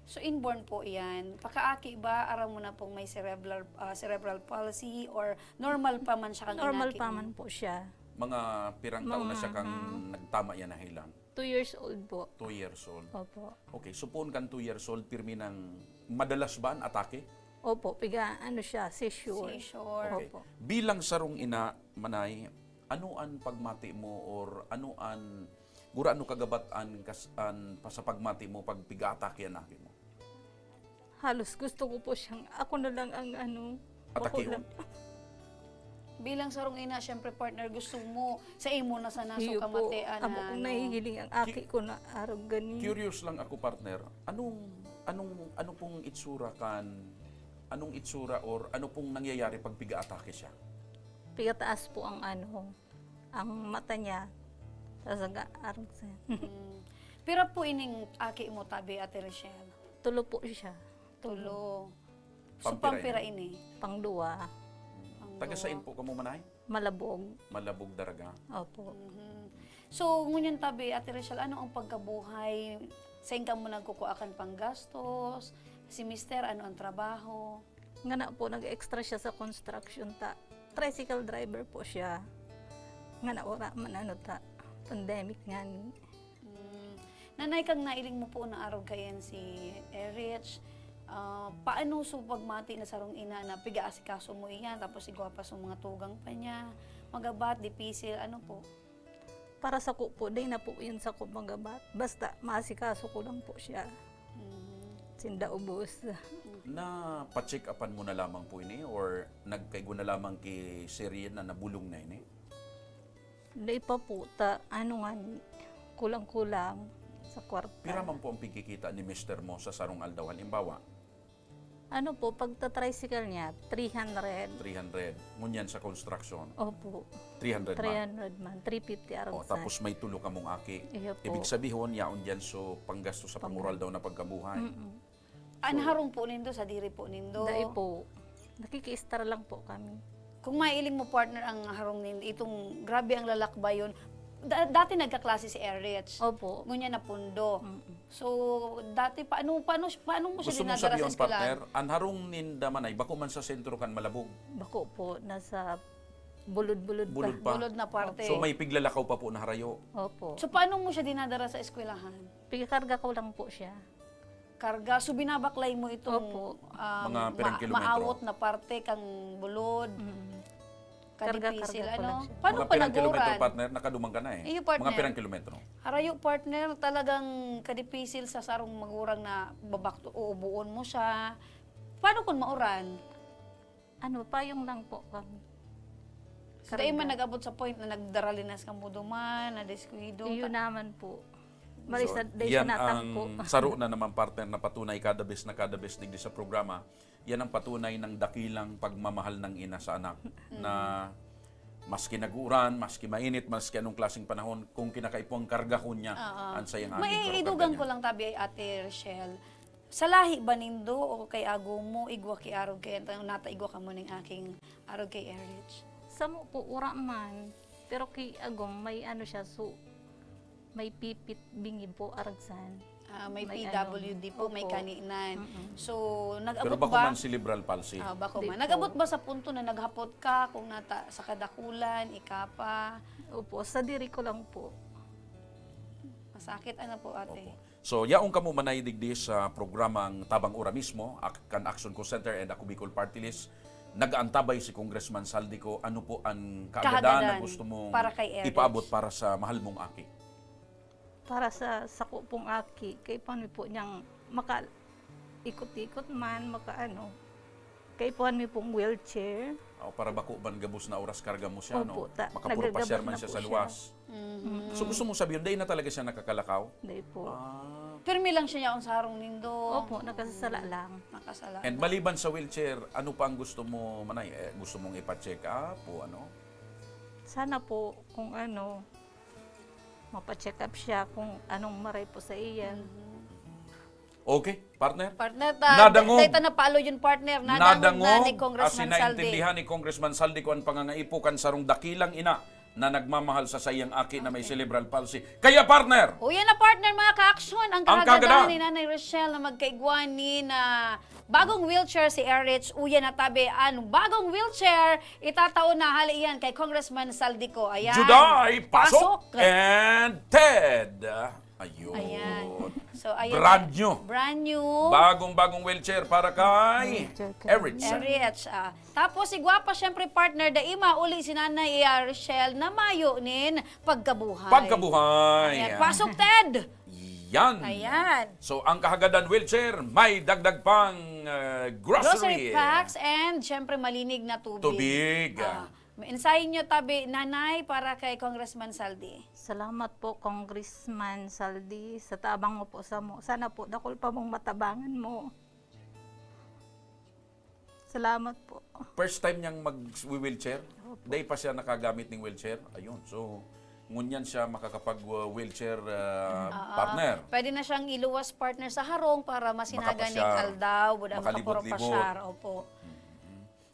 So, inborn po iyan. Pakaaki ba, aram mo na pong may cerebral, ah, cerebral palsy or normal pa man siya kang inaki mo? Normal pa man po siya. Mga pirang taon na siya kang nagtama yan na hilan? Mga, ah, two years old po. Two years old. Opo. Okay, so poon kan two years old, pirmi nang madalas ba an atake? Opo, piga, ano siya, seizure. Seizure. Okay. Opo. Bilang sarong ina, Manay, ano an pagmati mo or ano an, gurano kagabat an kas-, an pa-, sa pagmati mo pag piga-atake an aki mo? Halos gusto ko po siyang, ako na lang ang ano, atakehon. Makulang. Bilang sarong ina, syempre, partner, gusto mo, sa imo na sana, so, iyo po, kamatian amo na, pong ano, nahihiling ang aki ko na arog gani. Curious lang ako, partner. Anong, anong, ano pong itsura kan, anong itsura or ano pong nangyayari pag piga-atake siya? Pigataas po ang ano, ang mata niya. Tas nag-aarog siya. Mm. Pira po ining aki mo tabi, Ate Rochelle? Tulo po siya. Tulo. Tulo. So, pampira ini? Pampira ini? Pangduwa. Pangduwa. Taga sain po kamo, Manay? Malabog. Malabog, Daraga? Opo. Mhm. So, ngunyan tabi, Ate Rochelle, ano ang pagkabuhay? Sain kamo nagkukua kan panggastos? Si mister, ano ang trabaho? Ngana po, nag-extra siya sa construction ta. Tricycle driver po siya. Ngana, wala man ano ta, pandemic ngani. Mm. Nanay, kang nailing mo po na arog kaiyan si Erich, ah, paano so pagmati na sarong ina na piga-asikaso mo iyan, tapos igwa pa so mga tugang pa niya, magabat, dipisil, ano po? Para sako po, dai na po yun sako magabat. Basta maasikaso ko lang po siya. Mm. Sinda ubos. Napa-check upan mo na lamang po ini or nagkaigwa na lamang ki Sir Ian na nabulong na ini? Dai pa po ta, ano nga, kulang-kulang sa kwarta. Pira man po ang pigkikita ni mister mo sa sarong aldaw? Halimbawa, Ano po, pagta-tricycle niya, three hundred. Three hundred. Ngunyan sa construction, Opo. three hundred man. Three hundred man, three fifty arog O, tapos may tulo kamong aki. Iyo po. Ibig sabihin, yaon dyan so panggasto sa Pang- pangural daw na pagkabuhay. Mm-mm. An harong po nindo, sadiri po nindo? Dai po. Nakikiistar lang po kami. Kung mailing mo, partner, ang harong nindo, itong grabe ang lalakbayon. Da- dati nagkaklase si Erich. Opo. Ngunyan napundo. Mm-mm. So, dati, paano, paano, paano mo siya Gusto mong dinadara sa sabihin, eskwelahan? partner, ang harong ninda man ay bako man sa sentro kan Malabog. Bako po, nasa bulod-bulod pa. Bulod pa. Bulod na parte. So may piglalakaw pa po na harayo. Opo. So, paano mo siya dinadara sa eskwelahan? Pigakarga ko lang po siya. Karga, so binabaklay mo itong Opo. um, Mga pirang kilometro. Maawot na parte kang bulod, Mm. kadipisil, Karga-karga ko ano? lang siya. Paano Mga pirang kilometro, panaguran? Partner, nakaduman ka na eh. Iyo, partner. Mga pirang kilometro. Harayo, partner, talagang kadipisil sa sarong magurang na babakto, uubuon mo siya. Paano kung mauran? Ano, payong lang po kami. So, dai man Karga. nag-abot sa point na nagdaralinas kang muduman, na-descuido. Iyo Ta- naman po. Mali So, sa, dai yan siya natangko. Ang saro na naman, partner, na patunay kada bes na kada bes digdi sa programa. Yan ang patunay ng dakilang pagmamahal ng ina sa anak na maski nag-uuran, maski mainit, maski anong klaseng panahon, kung kinakaipuhan, kargahon niya Oo. ang sayang May aging idugang niya. Ko lang tabi, Ate Rochelle. Sa lahi ba nindo o kay agom mo, igwa ki arog kay, nata igwa ka mo ning aking arog kay Erich? Samo po, ura man. Pero kay agom, may ano siya, so, may pipit bingi po, aragsan. Ah, may, May P W D ano, po, may opo. Kaninan. Mm-mm. So, Pero nag-abot bako ba? Man cerebral palsy. Ah, bako Di man. po. Nag-abot ba sa punto na naghapot ka kung nata sa kadakulan, ika pa? Opo, sa diri ko lang po. Masakit, ano po, ate? Opo. So, yaong kamo manay digdi sa programang Tabang Ora Mismo, ak- kan Action Call Center and Ako Bicol Party List, nag-aantabay si Congressman Saldico. Ano po ang kaagadan na Kaagadan gusto mong para kay Erich. Ipaabot para sa mahal mong aki? Para sa sako pong aki, kay paano po niyang maka ikot-ikot man, maka ano, kay puhan mi pong wheelchair. O, para bako man gabos na oras karga mo siya, Opo, no? ta- Makapurpasyar nagagabos man na siya po sa siya. luwas. Mhm. So gusto mong sabihin, dahil na talaga siya nakakalakaw? Dai po. Ah. Pirmi lang siya yaon sa harong nindo. Opo, nakasasala lang. Nakasala. And maliban sa wheelchair, ano pa ang gusto mo, manay? Eh, gusto mong ipa-check up o ano? Sana po kung ano, mapacheck up siya kung anong maray po sa iya. Mhm. Okay, partner? Partner, ta, Nadangog. dahil ta napalo yun, partner. Nadangog na ni Congressman asin Saldi. Naintindihan ni Congressman Saldi kung ang pangangaipo kan sarong dakilang ina na nagmamahal sa saiyang aki na may cerebral palsy. Kaya, partner, O yan na, partner, mga ka-action, ang Ang kagandahan kagandahan. Ni Nanay Rochelle na magkaigwa ni na bagong wheelchair si Erich, uya na tabi ang bagong wheelchair, itatao na hali iyan kay Congressman Saldico. Ayan. Juday, Pasok, Pasok. And Ted. Ayun. Ayan. So, ayan. Brand new. Brand new. Bagong-bagong wheelchair para kay Wheelchair kay Erich. Erich, ah. Tapos si Gwapa, syempre, partner, dai mauli si Nanay, ah, Rochelle na mayo nin pagkabuhay. Pagkabuhay. Ayan. Pasok, Ted! Yan. Ayan. So, ang kahagadan wheelchair, may dagdag pang uh, grocery. Grocery packs and, syempre, malinig na tubig. Tubig. Ah, mensahe nyo tabi, Nanay, para kay Congressman Saldi. Salamat po, Congressman Saldi, sa tabang mo po sa mo. Sana po, dakul pa mong matabangan mo. Salamat po. First time niyang mag-wheelchair? Dahil pa siya nakagamit ng wheelchair? Ayun. So, ngunyan siya makakapag-wheelchair uh, partner. Pwede na siyang iluwas, partner, sa harong para masinagan Makapasyar. Ng aldaw, buda Makalibot-libot. Makapasyar. Opo.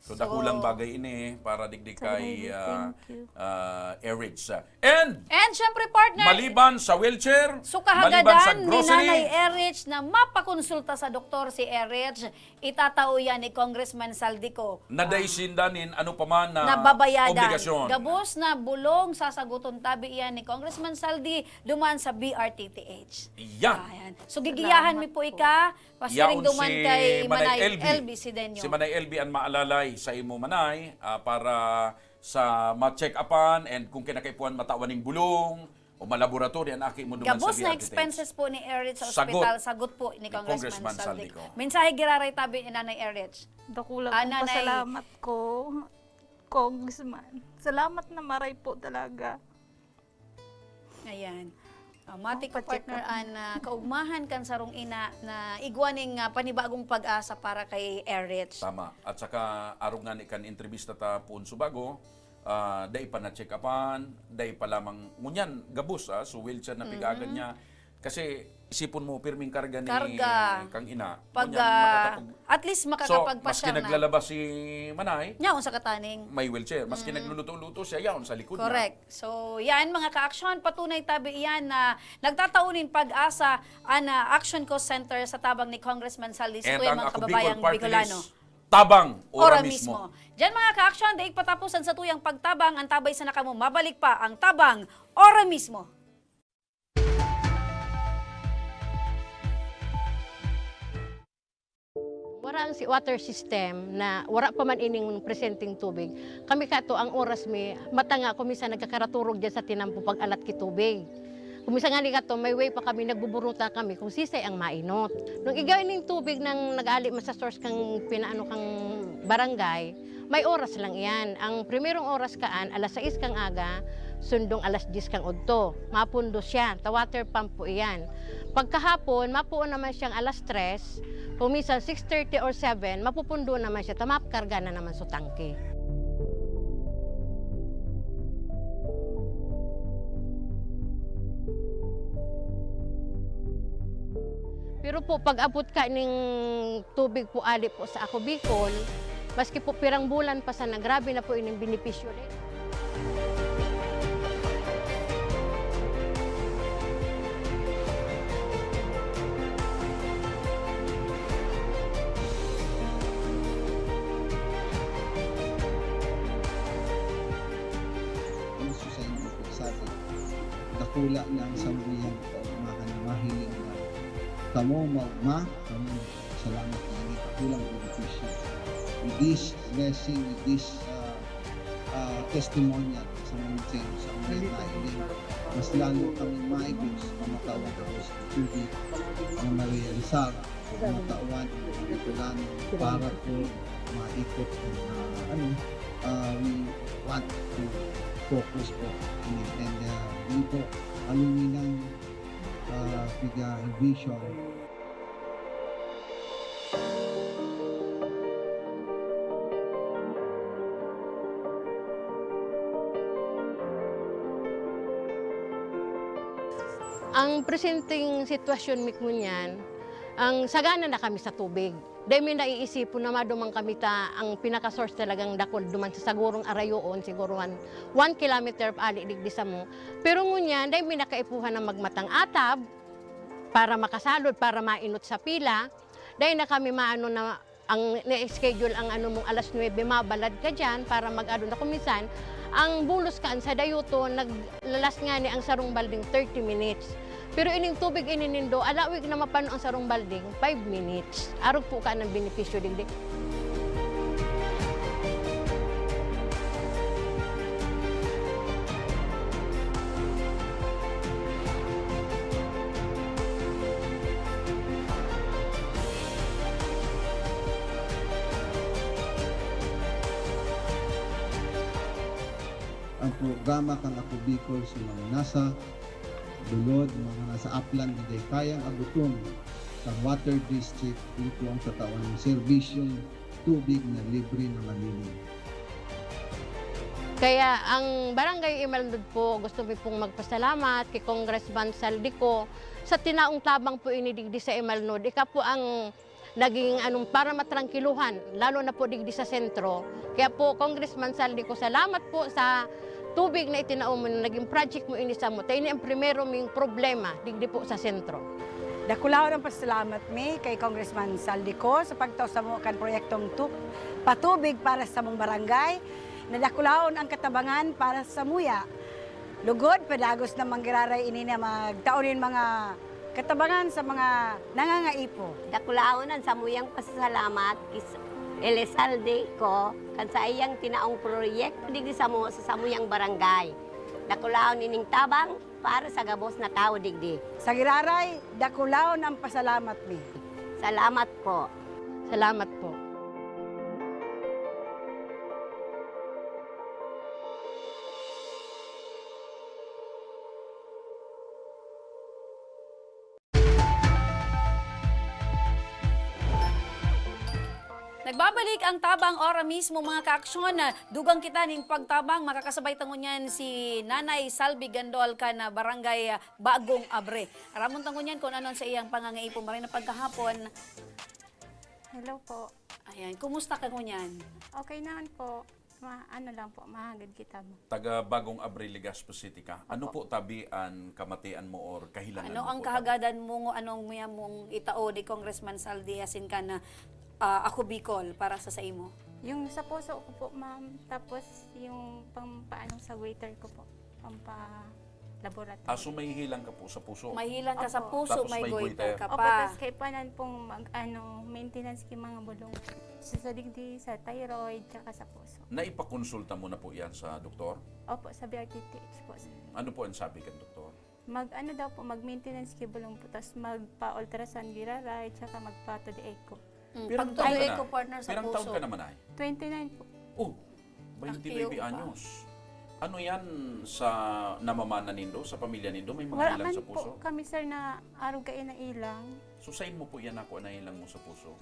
So, dakulang bagay ini para digdi kay, ah, ah, Erich. And And syempre, partner, maliban sa wheelchair, so kahagadan ni Nanay Erich na mapakonsulta sa doktor si Erich, itatao yan ni Congressman Saldico. Na dai sinda nin ano pa man na nababayadan. Obligasyon. Gabos na bulong sasaguton tabi iyan ni Congressman Saldi duman sa B R T T H. Yan. Ayan. So gigiyahan mi po ika, pasiring duman si kay Manay L B Sidenyo. Si Manay L B ang maalalay sa imo, Manay, ah, para sa ma-check-upan and kung kinakaipuhan matawan ning bulong o malaboratory ang aki mo duman sa Gabos na B R T T H. Expenses po ni Erich sa Sagot. Ospital, sagot po ni Congressman Congressman Saldico. Saldico. Mensahe giraray tabi ni Nanay Erich. Dakula Ah, pong Nanay. Pasalamat ko, Congressman. Salamat na maray po talaga. Ayan. Ah, mati ko, partner, an ah, kaugmahan kan sarong ina na igwa ning ah, panibagong pag-asa para kay Erich. Tama. At saka, arog nga ni kan entrevista ta poon subago, ah, dai pa na-check-upan, dai pa lamang, ngunyan, gabos, ah, so wheelchair na pigagan niya. Kasi, isipon mo, pirming karga ni Karga. Kang ina. Pag, Ngunyan, ah, makatapag- at least So, makakapagpasyal maski na. Naglalaba si Manay, Nyaon sa kataning. May wheelchair. Maski nagluluto-luto siya, yaon sa likod niya. Correct. So, yan mga ka-aksyon, patunay tabi iyan na nagtatao nin pag-asa an ah, Action Call Center sa tabang ni Congressman Saldi sa tuyang mga kababayang Bicolano. Tabang, ora mismo. Diyan mga ka-action, daig patapusan sa tuyang pagtabang, antabay sana kamo, mabalik pa ang Tabang, ora mismo. Wara ang si water system na wara pa man ining presenteng tubig. Kami kato ang oras mi, mata nga ako minsan nagkakaraturog dyan sa tinampo pag-alat ki tubig. Kung minsan nga ni kato, may way pa kami, nagbuburuta kami kung sisay ang mainot. Nung igay ning tubig nang nag-aali man sa source kang pinaano kang barangay, may oras lang iyan. Ang primerong oras kaan, alas sais kang aga, sundong alas dyes kang udto. Mapundo siya, ta water pump po iyan. Pagkahapon, mapuon naman siyang alas tres, kung minsan six thirty or seven, mapupundo naman siya, ta makarga na naman sa tangke. Pero po, pag-abot ka ning tubig po ali po sa Ako Bicol, maski po pirang bulan pa sana, grabe na po ining benepisyo din. Gusto sa inyo po sabi, dakula na ang sambuyan kaugmahan na mahiling na kamo maugma, kamo salamat na ini dakulang benepisyo. With this blessing, with this uh, uh, testimonial sa mga sa inyo sa mga nailing, mas lalo kami maibos na matawag ako sa tubig na marealisar, matawan, matulanan para po maikot ang uh, ano, uh, we want to focus po. And uh, yun po, aluminang uh, piga vision. Ang presenteng sitwasyon mi ngunyan, ang sagana na kami sa tubig. Dai mi naiisipon na maduman kami ta ang pinaka-source talagang dakul duman sa sagurong arayoon, siguro one, one kilometer ali digdi samo. Pero ngunyan, dai mi na kaipuhan na magmatang atab para makasalod, para mainot sa pila. Dai na kami maano na ang na-schedule ang ano mong alas nuebe, mabalad ka diyan para mag-ano na. Kung minsan, ang bulos kaan sa dayoton, naglalas ngani ang sarong balding thirty minutes. Pero ining tubig ini nindo, alawig na mapano ang sarong balding, five minutes. Arog po ka ng benepisyo digdi. Ang programa kan Ako Bicol sa mga nasa bulod, mga nasa aplan na dai kayang abuton kan Water District, ito ang tatawan ng serbisyong tubig na libre na malinis. Kaya ang Barangay Imalnod po, gusto mi pong magpasalamat kay Congressman Saldico sa tinaong tabang po ini digdi sa Imalnod. Ika po ang Naging anong para matrangkiluhan, lalo na po digdi sa sentro. Kaya po, Congressman Saldi ko, salamat po sa tubig na itinao mo na naging project mo ini sa mo. Ta ini ang primero ming problema digdi po sa sentro. Dakulahon ang pasalamat mi kay Congressman Saldi ko sa pagtao sa mo kan proyektong tu-, patubig para sa mong barangay. Nadakulahon ang katabangan para sa muya. Lugod, padagos na manggiraray ini na magtao nin mga katabangan sa mga nangangaipo. Dakulahon an samuyang pasasalamat ki Elizalde Co kan saiyang tinaong proyekto digdi samo sa samuyang barangay. Dakulahon ining tabang para sa gabos na tawo digdi. Sa giraray, dakulahon ang pasalamat mi. Salamat po. Salamat po. Nagbabalik ang tabang ora mismo, mga kaaksyon. Dugang kita nin pagtabang, makakasabay ta ngunyan si Nanay Salvi Gandol kan Barangay Bagong Abre. Aramon ta ngunyan kun ano an saiyang pangangaipo. Maray na pagkahapon. Hello po. Ayan, kumusta ka ngunyan? Okay naman po. Ma-, ano lang po, mahagad kita mo. Taga Bagong Abre, Legazpi City ka. Ano Opo. po tabi an kamatian mo or kahilangan Ano mo ang po tabi? kahagadan mo, ano mo yan mong itao ni Congressman Saldi asin ka na, ah, Ako Bicol para sa, sa imo? Yung sa puso ko po, ma'am. Tapos yung pang, paano sa waiter ko po. Pampa-laboratory. Ah, so may hilang ka po sa puso? May hilang ka sa Opo. puso, Tapos may may goiter goiter. ka Opo, pa. tas kaipuhan pong mag, ano, maintenance ki mga bulong. Sa, sa digdi, sa thyroid, tsaka sa puso. Naipakonsulta mo na po yan sa doktor? Opo, sa B R T T H po, sir. Ano po ang sabi kan doktor? Mag, ano daw po, mag-maintenance ki bulong po, tas magpa-ultrasound giraray, tsaka magpa-to the echo. Mm, Pirang pag taon ka tuloy na? ko, partner, sa Pirang taon puso. ka naman ay? Twenty-nine po. Oh, Aki, twenty-nine oo ba? anyos. Ano yan sa namamana nindo, sa pamilya nindo? May mga Wala hilang man sa po puso? kami, sir, na arog kayo na ilang. So, sain mo po yan ako na hilang mo sa puso?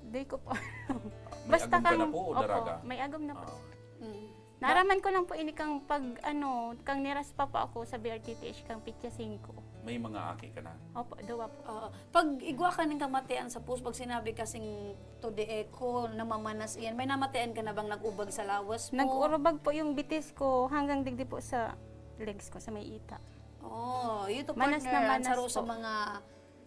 Di ko po alam. May Basta agom ka na kang, po o opo, daraga? may agom na po. Ah. Mm. Naaraman ko lang po ini kang pag, ano, kang niraspa po ako sa B R T T H kang pitsa singko. May mga aki ka na? Opo, duwa po. Oo. Pag igwa ka ning kamatian sa puso, pag sinabi kasing to the echo, namamanas iyan, may namatian ka na bang nag-ubag sa lawas mo? Nag-urubag po yung bitis ko hanggang digdi po sa legs ko, sa may ita. Oh, ito, Manas na partner, ang manas saro sa po. mga,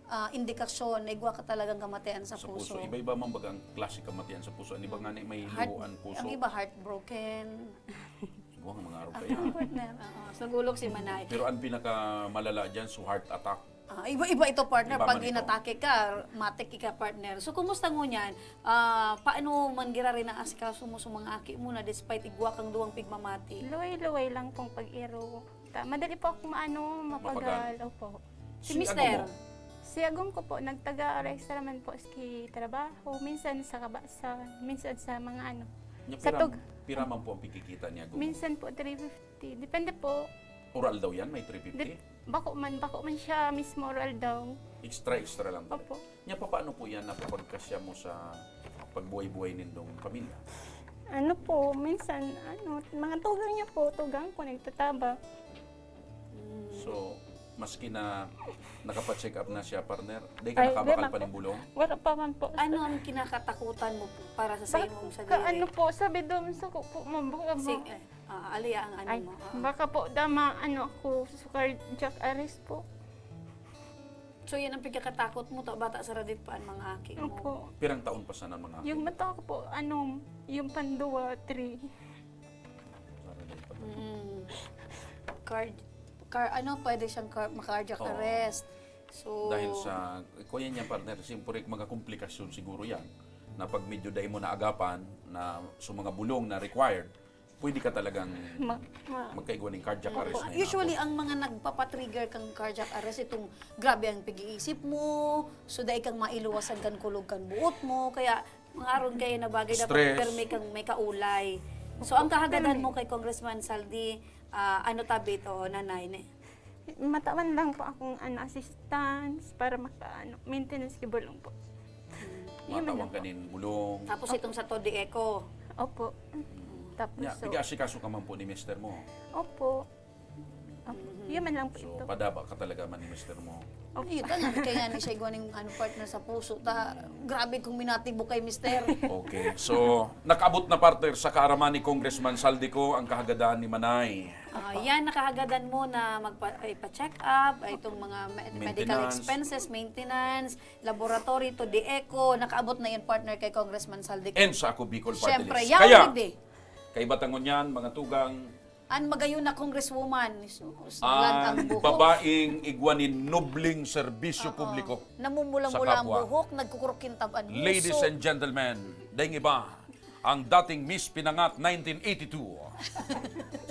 ah, indikasyon na igwa ka talagang kamatian sa Sa puso. puso. Iba-iba man baga ang klase kamatian sa puso. Ang iba Mm. nga ni may Heart, luho ang puso. ang iba heartbroken. Buwang mga araw Ang kaya. partner, oo. Nagulok si Manay. Pero ang pinakamalala dyan, so heart attack. Ah, iba-iba ito, partner. Iba Pag man ito. inatake ka, matik ka, partner. So, kumusta ngunyan? Ah, paano man gira rin ang asikaso mo sa mga aki mo na despite igwa kang duwang pigmamati? Luway-luway lang pong pag-iro. Ta-, madali po akong maano, mapagal. Mapagal. Opo. Si Si mister? agom mo? Si agom ko po, nagtaga-rest naman po sa trabaho. Minsan sa kabasan, minsan sa mga ano. Nya, Sa piram-, tug- piraman po ang pigkikita ni agom mo? Minsan po, three fifty. Depende po. Oral daw yan? May three fifty? Dep-, bako man, bako man siya mismo oral daw. Extra, extra lang talaga. Opo. Nya, papaano po yan napapagkasya mo sa pagbuhay-buhay nindong pamilya? Ano po, minsan, ano, mga tugang niya po, tugang ko nagtataba. Mm. So, maski na nakapa-check up na siya, partner, di ka Ay, nakabakal di man pa po. ning bulong? Wala pa man po. Ano ang kinakatakutan mo po para sa Bak-, saimong ka-, sadiri? ano po, sabi daw sa ko po, ma'am, baka Si, ma- eh, ah, aliya ang ano Ay, mo, ah. baka po, dama, ano, ako, sa cardiac arrest po. So, yan ang pagkakatakot mo, ta-, bata sa radit pa ang mga aki mo. Opo. Pirang taon pa sana ang mga aki Yung mo? mata ko po, ano, yung panduwa, three. Sa radit pa. Mm. Card-, car-, ano, pwede siyang car-, ma-cardiac Oo. arrest. So, Dahil sa, kuya niya, partner, siyempre, mga komplikasyon siguro yan. Na pag medyo dahil mo naagapan na sa mga bulong na required, pwede ka talagang Ma-, ma- magkaigwa ng cardiac Opo. arrest na yun. Usually, ang mga nagpapatrigger kang cardiac arrest, itong grabe ang pag-iisip mo, so dai kang mailuwasan kan kulog kan buot mo, kaya mga aron kayo na bagay, dapat Stress. permi kang may kaulay. So, ang Opo, kahagadan permi. mo kay Congressman Saldi, ah, ano tabi ito, nanay, ne? Matawan lang po akong, ano, assistance para maka-, ano, maintenance ki bulong po. Hmm. Yun Matawan lang ka po. nin bulong. Tapos Opo. itong sa Todi Eco. Opo. Hmm. Tapos, Nya, so, piga-asikaso ka man po ni mister mo? Opo. Opo. Yun man lang po So, ito. Padaba ka talaga man ni mister mo. Kita na, kaya ni siya igwa ning ano, partner sa puso. Ta, grabe kong minatibo kay mister. Okay. So, nakaabot na, partner, sa kaaraman ni Congressman Zaldy Co ang kahagadan ni Manay. Ah, yan, nakahagadan mo na magpa, ipa-check up, itong mga me- medical Maintenance. Expenses, maintenance, laboratory, to the echo, nakaabot na yan, partner, kay Congressman Zaldy Co. And sa Ako Bicol Party Siyempre, List. yaw Kaya, digdi. Kaibatangon yan, mga tugang, An magayon na Congresswoman, Jesus, ang lagang buhok. Babaeng igwa nin nobling serbisyo publiko. Namumula-mula ang Sa kapwa. Buhok, nagkukurukintab ang huso. Ladies and gentlemen, daing iba, ang dating Miss Pinangat nineteen eighty-two,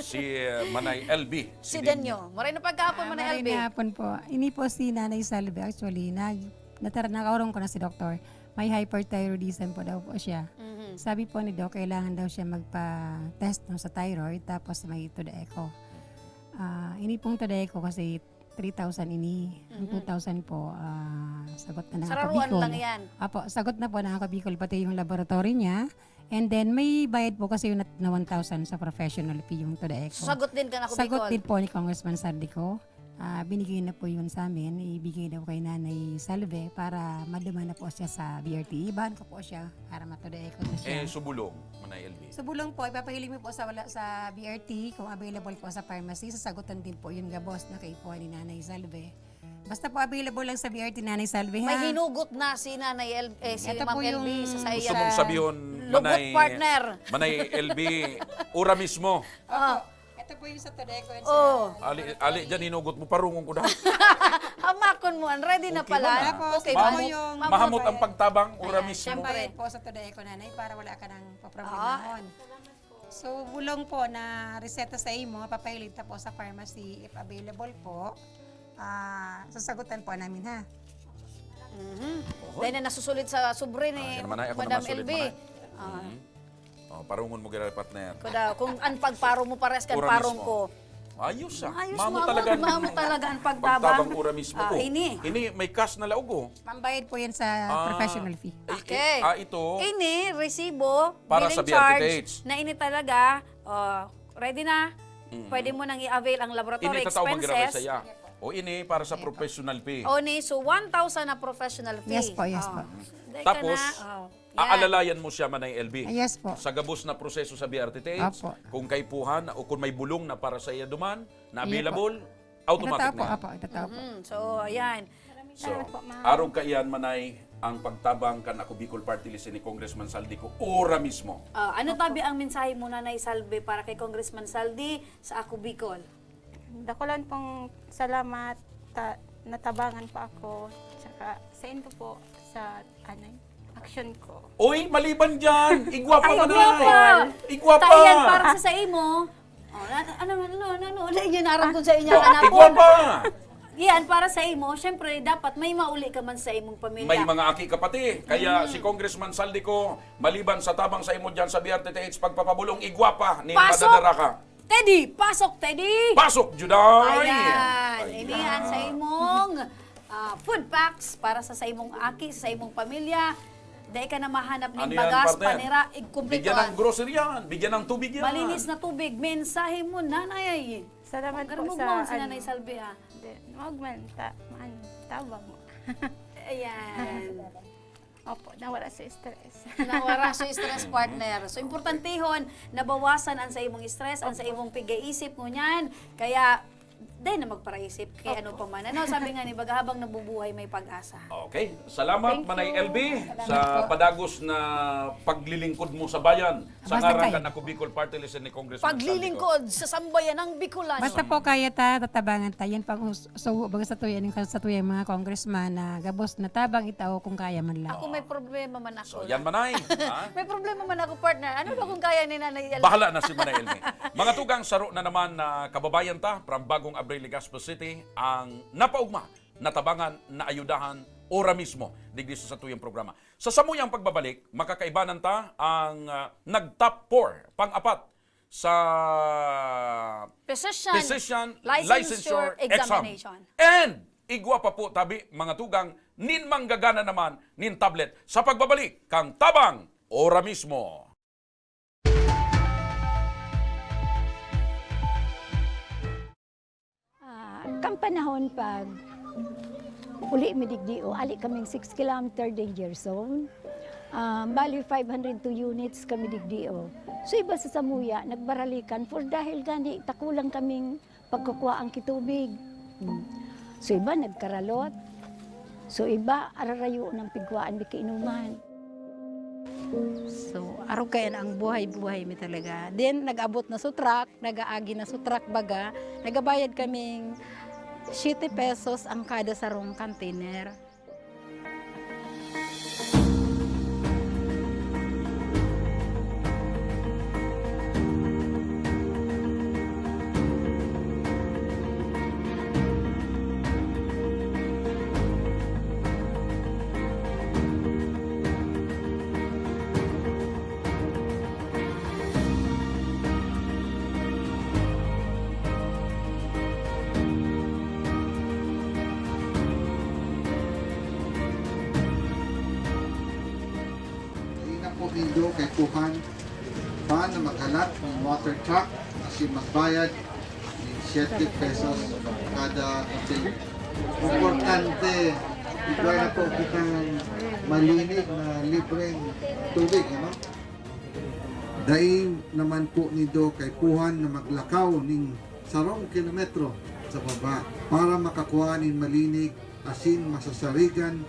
si uh, Manay L B. Si Denyo. Maray na pagkahapon, Ah, Manay maray L B. na hapon po. Ini po si Nanay Salve, actually, nag, natar nakaurong ko na si doktor. May hyperthyroidism po daw po siya. Mhm. Sabi po ni Doc, kailangan daw siya magpa-test no, sa thyroid, tapos may to the echo. Ah, ini pong to the echo kasi three thousand ini. Ang two thousand po, ah, sagot na ng Sararuan Ako Bicol. Lang yan. Apo, sagot na po ng Ako Bicol, pati yung laboratory niya. And then, may bayad po kasi yung nat- na one thousand sa professional fee yung to the echo. Sagot din ka na, Ako Sagot Bicol. Din po ni Congressman Zaldy Co. Ah, binigay na po yun sa amin. Ibigay daw kay Nanay Salve para maduma na po siya sa B R T. Ibahan ko po siya para ma-to the echo na siya. Eh, subulong, Manay L B. Subulong po, ipapahiling mo po sa, wala, sa B R T kung available po sa pharmacy. Sasagutan din po yun gabos na kaipuhan ni Nanay Salve. Basta po available lang sa B R T, Nanay Salve, ha? May hinugot na si Nanay L, eh, si Ito Ma'am po L B yung sa Gusto saya. mong sabihin, Lugot, Manay, partner. Manay L B, ura mismo. Ah, Ito po yung sa Todeco and Oh. sa... Ali, ali dyan, hinugot mo, parungon ko na. Hamakon mo, ang ready na Okay pala. na. Tapos, Okay, ito mamu- po yung mamu- Mahamot ang pagtabang, ura Ayan, mismo. syempre. Bayad po sa Todeco, Nanay, para wala ka nang paproblemaon. So, bulong po na reseta sa imo, papahiling ta po sa pharmacy if available po. Ah, sasagutan po namin, ha? Mhm. Dahil na nasusulit sa sobre ni Ah, yan naman ay, ako Madam naman sulit L B. naman ay. Ah, Mhm. Oh, parungon mo, gira partner. Kuda, kung ang pagparo mo pares kan Ura parong mismo. Ko. Ayos ah. Ayos, Mamo mamo, talaga. mamo talaga ang pagtabang. Ura mismo. Ah, Oh, ini. Ini, may cash na laog oh. Mambayad po yan sa Ah, professional fee. eh, Okay. eh, ah, ito. Ini, resibo, Para billing sa B R T T H. charge, na ini talaga, oh, ready na. Mm. Pwede mo nang i-avail ang laboratory Ini tataw expenses. Magrabay saya. O ini para sa professional fee. O ni, so one thousand na professional fee. Yes po, yes Oh. po. Dahil Tapos, ka na, oh. Yan. Aalalayan mo siya, Manay L B. Yes po. Sa gabos na proseso sa B R T T H, Apo. Kung kaipuhan na o kung may bulong na para sa iya duman, na Yes po. available, automatic Itatao po, na. apo, itatao po. Mm, so, ayan. So, Salamat po, ma'am. Arog kaiyan, Manay, ang pagtabang kan Ako Bicol Party List ni Congressman Zaldy Co ura mismo. Ah, ano tabi ang mensahe mo, Nanay Salve, para kay Congressman Zaldy sa Ako Bicol? Dakulan pong salamat ta natabangan pa ako. Tsaka sa inyo po sa ano, action ko. Uy, maliban dyan! Igwa pa, Ay, Manay! igwa pa! Igwa pa! Tayan para sa, sa imo. Oh, na, ano, ano, ano, ano, ano, yun, aram ko sa inyo, Oh, kanapon. igwa pa! Yan, para sa imo, syempre, dapat may mauli ka man sa imong pamilya. May mga aki ka pati. Kaya si Congressman Zaldy Co, maliban sa tabang sa imo dyan sa B R T T H, pagpapabulong, igwa pa ni Pasok! Madadara ka. Teddy! Pasok, Teddy! Pasok, Juday! Ayan, ini an sa imong ah, food packs para sa, sa imong aki, sa imong pamilya. Dai ka na mahanap ning Ano yan, bagas, partner? panira, igkumpleto. Bigyan ng grocery yan. Bigyan ng tubig yan. Malinis na tubig. Mensahe mo, nanay. Salamat po Garmog sa mo si ano, Nanay Salve, ah. Di, wag man ta, man, tabang mo. Ayan. Opo, nawala sa stress. Nawara sa stress, partner. So, importantehon, nabawasan ang sa imong stress, ang sa imong pig-iisip, ngunyan. Kaya, dai na magparaisip kay ano pa man. Ano, sabi nga ni Baga, habang nabubuhay, may pag-asa. Okay. Salamat, Thank Manay you. L B, sa padagos na paglilingkod mo sa bayan. Sa Basta ngaran kayo. Kan Ako Bicol Party List ni Congressman Saldico. Paglilingkod sa sambayan ng Bicolano. Basta po kaya ta, tatabangan ta. Yan pang us- sugo, baga sa tuya, yung sa tuya mga congressman na gabos na tabang itao kung kaya man lang. Ako may problema man ako. So, yan, Manay. Ha? May problema man ako, partner. Ano daw kung kaya ni Nanay L B? Bahala na si Manay L B. Mga tugang, saro na naman na kababayan ta from Bagong Abril, Legazpi City, ang napaugma, natabangan, naayudahan, ora mismo, digdi sa satuyang programa. Sa samuyang pagbabalik, makakaibanan ta ang ah, nag-top four, pang-apat sa Physician, Physician licensure, Licensure Exam. Examination. And igwa pa po tabi, mga tugang, nin manggagana naman nin tablet sa pagbabalik kang Tabang ora mismo. Panahon pag uli mi digdi, o, ali kaming six kilometer danger zone. Ah, bali, five hundred two units kami digdi, o. So, iba sa samuya, nagbaralikan for dahil gani, takulang kaming pagkukuhaan ki tubig. Hmm. So, iba nagkaralot. So, iba ararayo ng pigkuhaan mi kainuman. So, arog kaya na ang buhay-buhay mi talaga. Then, nag-abot na sa truck, nag-aagi na sa truck baga, nagabayad kaming siyete pesos ang kada sarong container. Dai na po nindo kaipuhan pa na maghalat nin water truck asin magbayad nin siyete pesos kada container. Importante, igwa na po kitang malinig na libreng tubig, ano? Dai naman po nindo kaipuhan na maglakaw nin sarong kilometro sa baba para makakua nin malinig asin masasarigan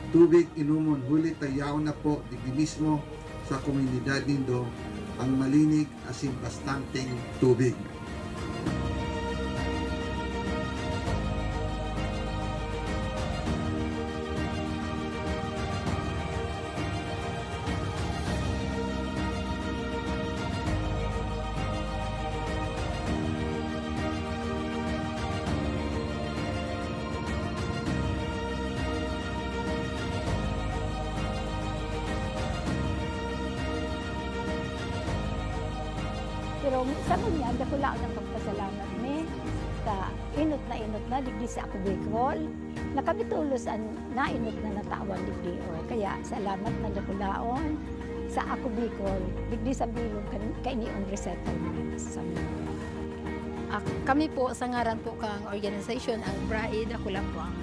tubig inomon, huli ta yaon na po digdi mismo sa komunidad nindo ang malinig asin bastanteng tubig. Pero sa ngunyan, dakula ang pagpasalamat mi sa enot na enot na digdi sa Ako Bicol, na kami tolos an naenot na natawan digdi, o. Kaya salamat na dakulaon sa Ako Bicol, digdi sa bilog kan, kaini an resettlement sa mundo. Ah, kami po, sa ngaran po kang organisasyon, ang BRAE, dakula po ang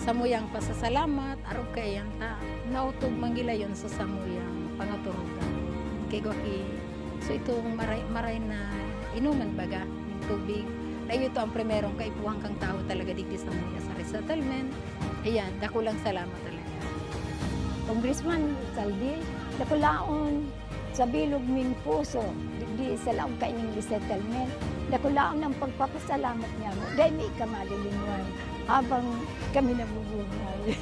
samuyang pasasalamat, arog kaiyan ta, naotob man gilayon sa samuyang pangaturugan. Kay gwa ki, so itong maray, maray na inuman baga, ning tubig, na iyo to ang primerong kaipuhan kang tawo talaga digdi sa mga sa resettlement. Ayan, dakulang salamat talaga. Congressman Saldi, dakulaon sa bilog ming puso, digdi sa laog kaining resettlement, dakulaon ang pagpapasalamat niya mo. Dai mi ka malilinwan habang kami nabubuhay.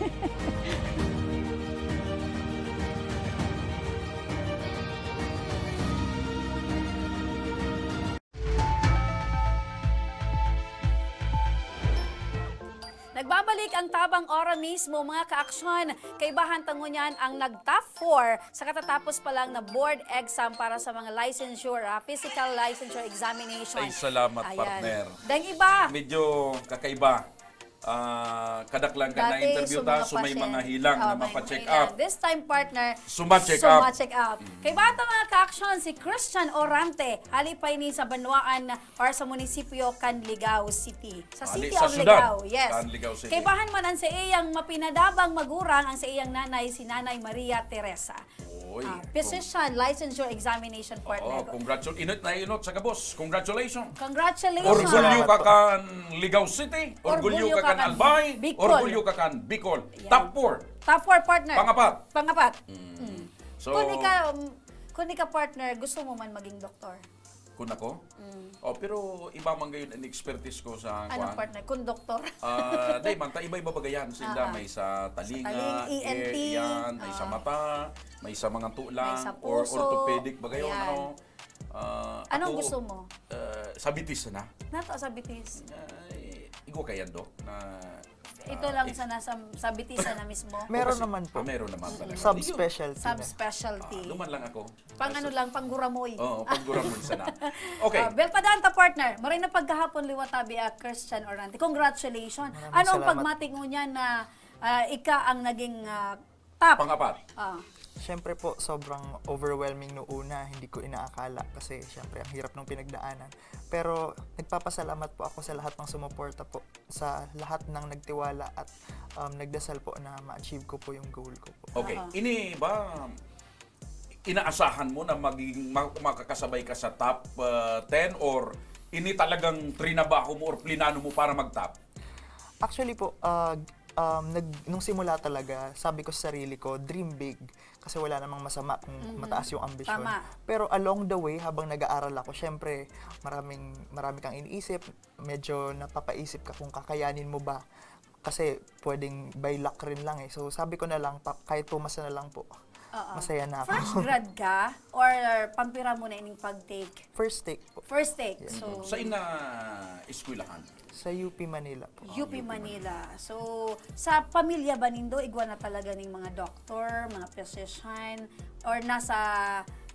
Nagbabalik ang Tabang Ora mismo, mga kaaksyon. Kaibahan ta ngunyan ang nag-top four sa katatapos pa lang na board exam para sa mga licensure, ah, physical licensure examination. Ay, salamat, Ayan. partner. Dang iba. Medyo kakaiba. Ah, kadaklan ka Dati, na-interview so ta, mga so may patient. mga hilang Oh, na may mapacheck hilang. up. This time, partner, Suma-check up. suma-check up. Mm. Kaibahan ta, mga kaaksyon, si Christian Orante, hali pa ini sa banwaan or sa munisipyo kan Ligao City. Sa Ali, City sa of syudad Ligao, yes. kan Ligao City. Kaibahan man ang sa iyang mapinadabang magurang, ang sa iyang nanay, si Nanay Maria Teresa. Oy, Ah, physician licensure examination partner Oo, ko. congratulations. Inot na inot sa gabos. Congratulations. Congratulations. Orgulyo Salamat ka po. kan Ligao City. Orgulyo Orgulyo ka ka kan kan Albay. Bicol. Orgulyo ka kan Bicol. Yan. Top four. Top four, partner. Pangapat. Pangapat. Mm. Mm. So, Kung ika, um, kung ika, partner, gusto mo man maging doktor? Kun ako? Mm. Oh, pero iba man gayon ang expertise ko sa Ano, kuwan. partner? Kung doktor? Ah, dai man, ta iba-iba bagayan. Sinda Ah, ah. may sa Sa talinga, taling, E N T. eh, yan, may sa Ah. mata, may sa mga tulang, May sa or puso. orthopedic bagayon, Ayan. ano. Ah, Anong ako, gusto mo? ah, sa bitis na. Nato sa bitis. Ay, igwa kayan, Dok, na Ito Ah, lang eh. sana sa, sa bitisa na mismo. Meron Kasi, naman po. ah, meron naman talaga. Subspecialty na. Subspecialty. Ah, duman lang ako. Pang ano Kaso lang, pang guramoy. Oo, pang guramoy sana. Okay. Ah, Bel, padaan ta, partner. Maray na pagkahapon, liwat tabi, ah, Christian Orante. Congratulations. Maraming Ano ang salamat. pagmatik mo niyan na, ah, ika ang naging, ah, Top. Pangapat. Ah. Siyempre po, sobrang overwhelming nung una. Hindi ko inaakala kasi siyempre ang hirap ng pinagdaanan. Pero nagpapasalamat po ako sa lahat ng sumuporta po, sa lahat ng nagtiwala at um, nagdasal po na ma-achieve ko po yung goal ko po. Okay. Aha. Ini ba inaasahan mo na magiging ma- makakasabay ka sa top uh, ten, or ini talagang trinabaho mo or plinano mo para mag-top? Actually po, ah, um, nag, nung simula talaga, sabi ko sa sarili ko, dream big. Kasi wala namang masama kung Mhm. mataas yung ambisyon. Tama. Pero along the way, habang nag-aaral ako, syempre, maraming, marami kang iniisip, medyo napapaisip ka kung kakayanin mo ba. Kasi pwedeng by luck rin lang eh. So sabi ko na lang, pa, kahit pumasa na lang po, Oo. masaya na ako. Fresh grad ka or pampira mo na ining pag-take? First take po. First take. Yes. So, Sa ina eskwelahan? Sa U P Manila po. U P Manila. So, sa pamilya ba nindo, igwa na talaga ning mga doktor, mga physician, or nasa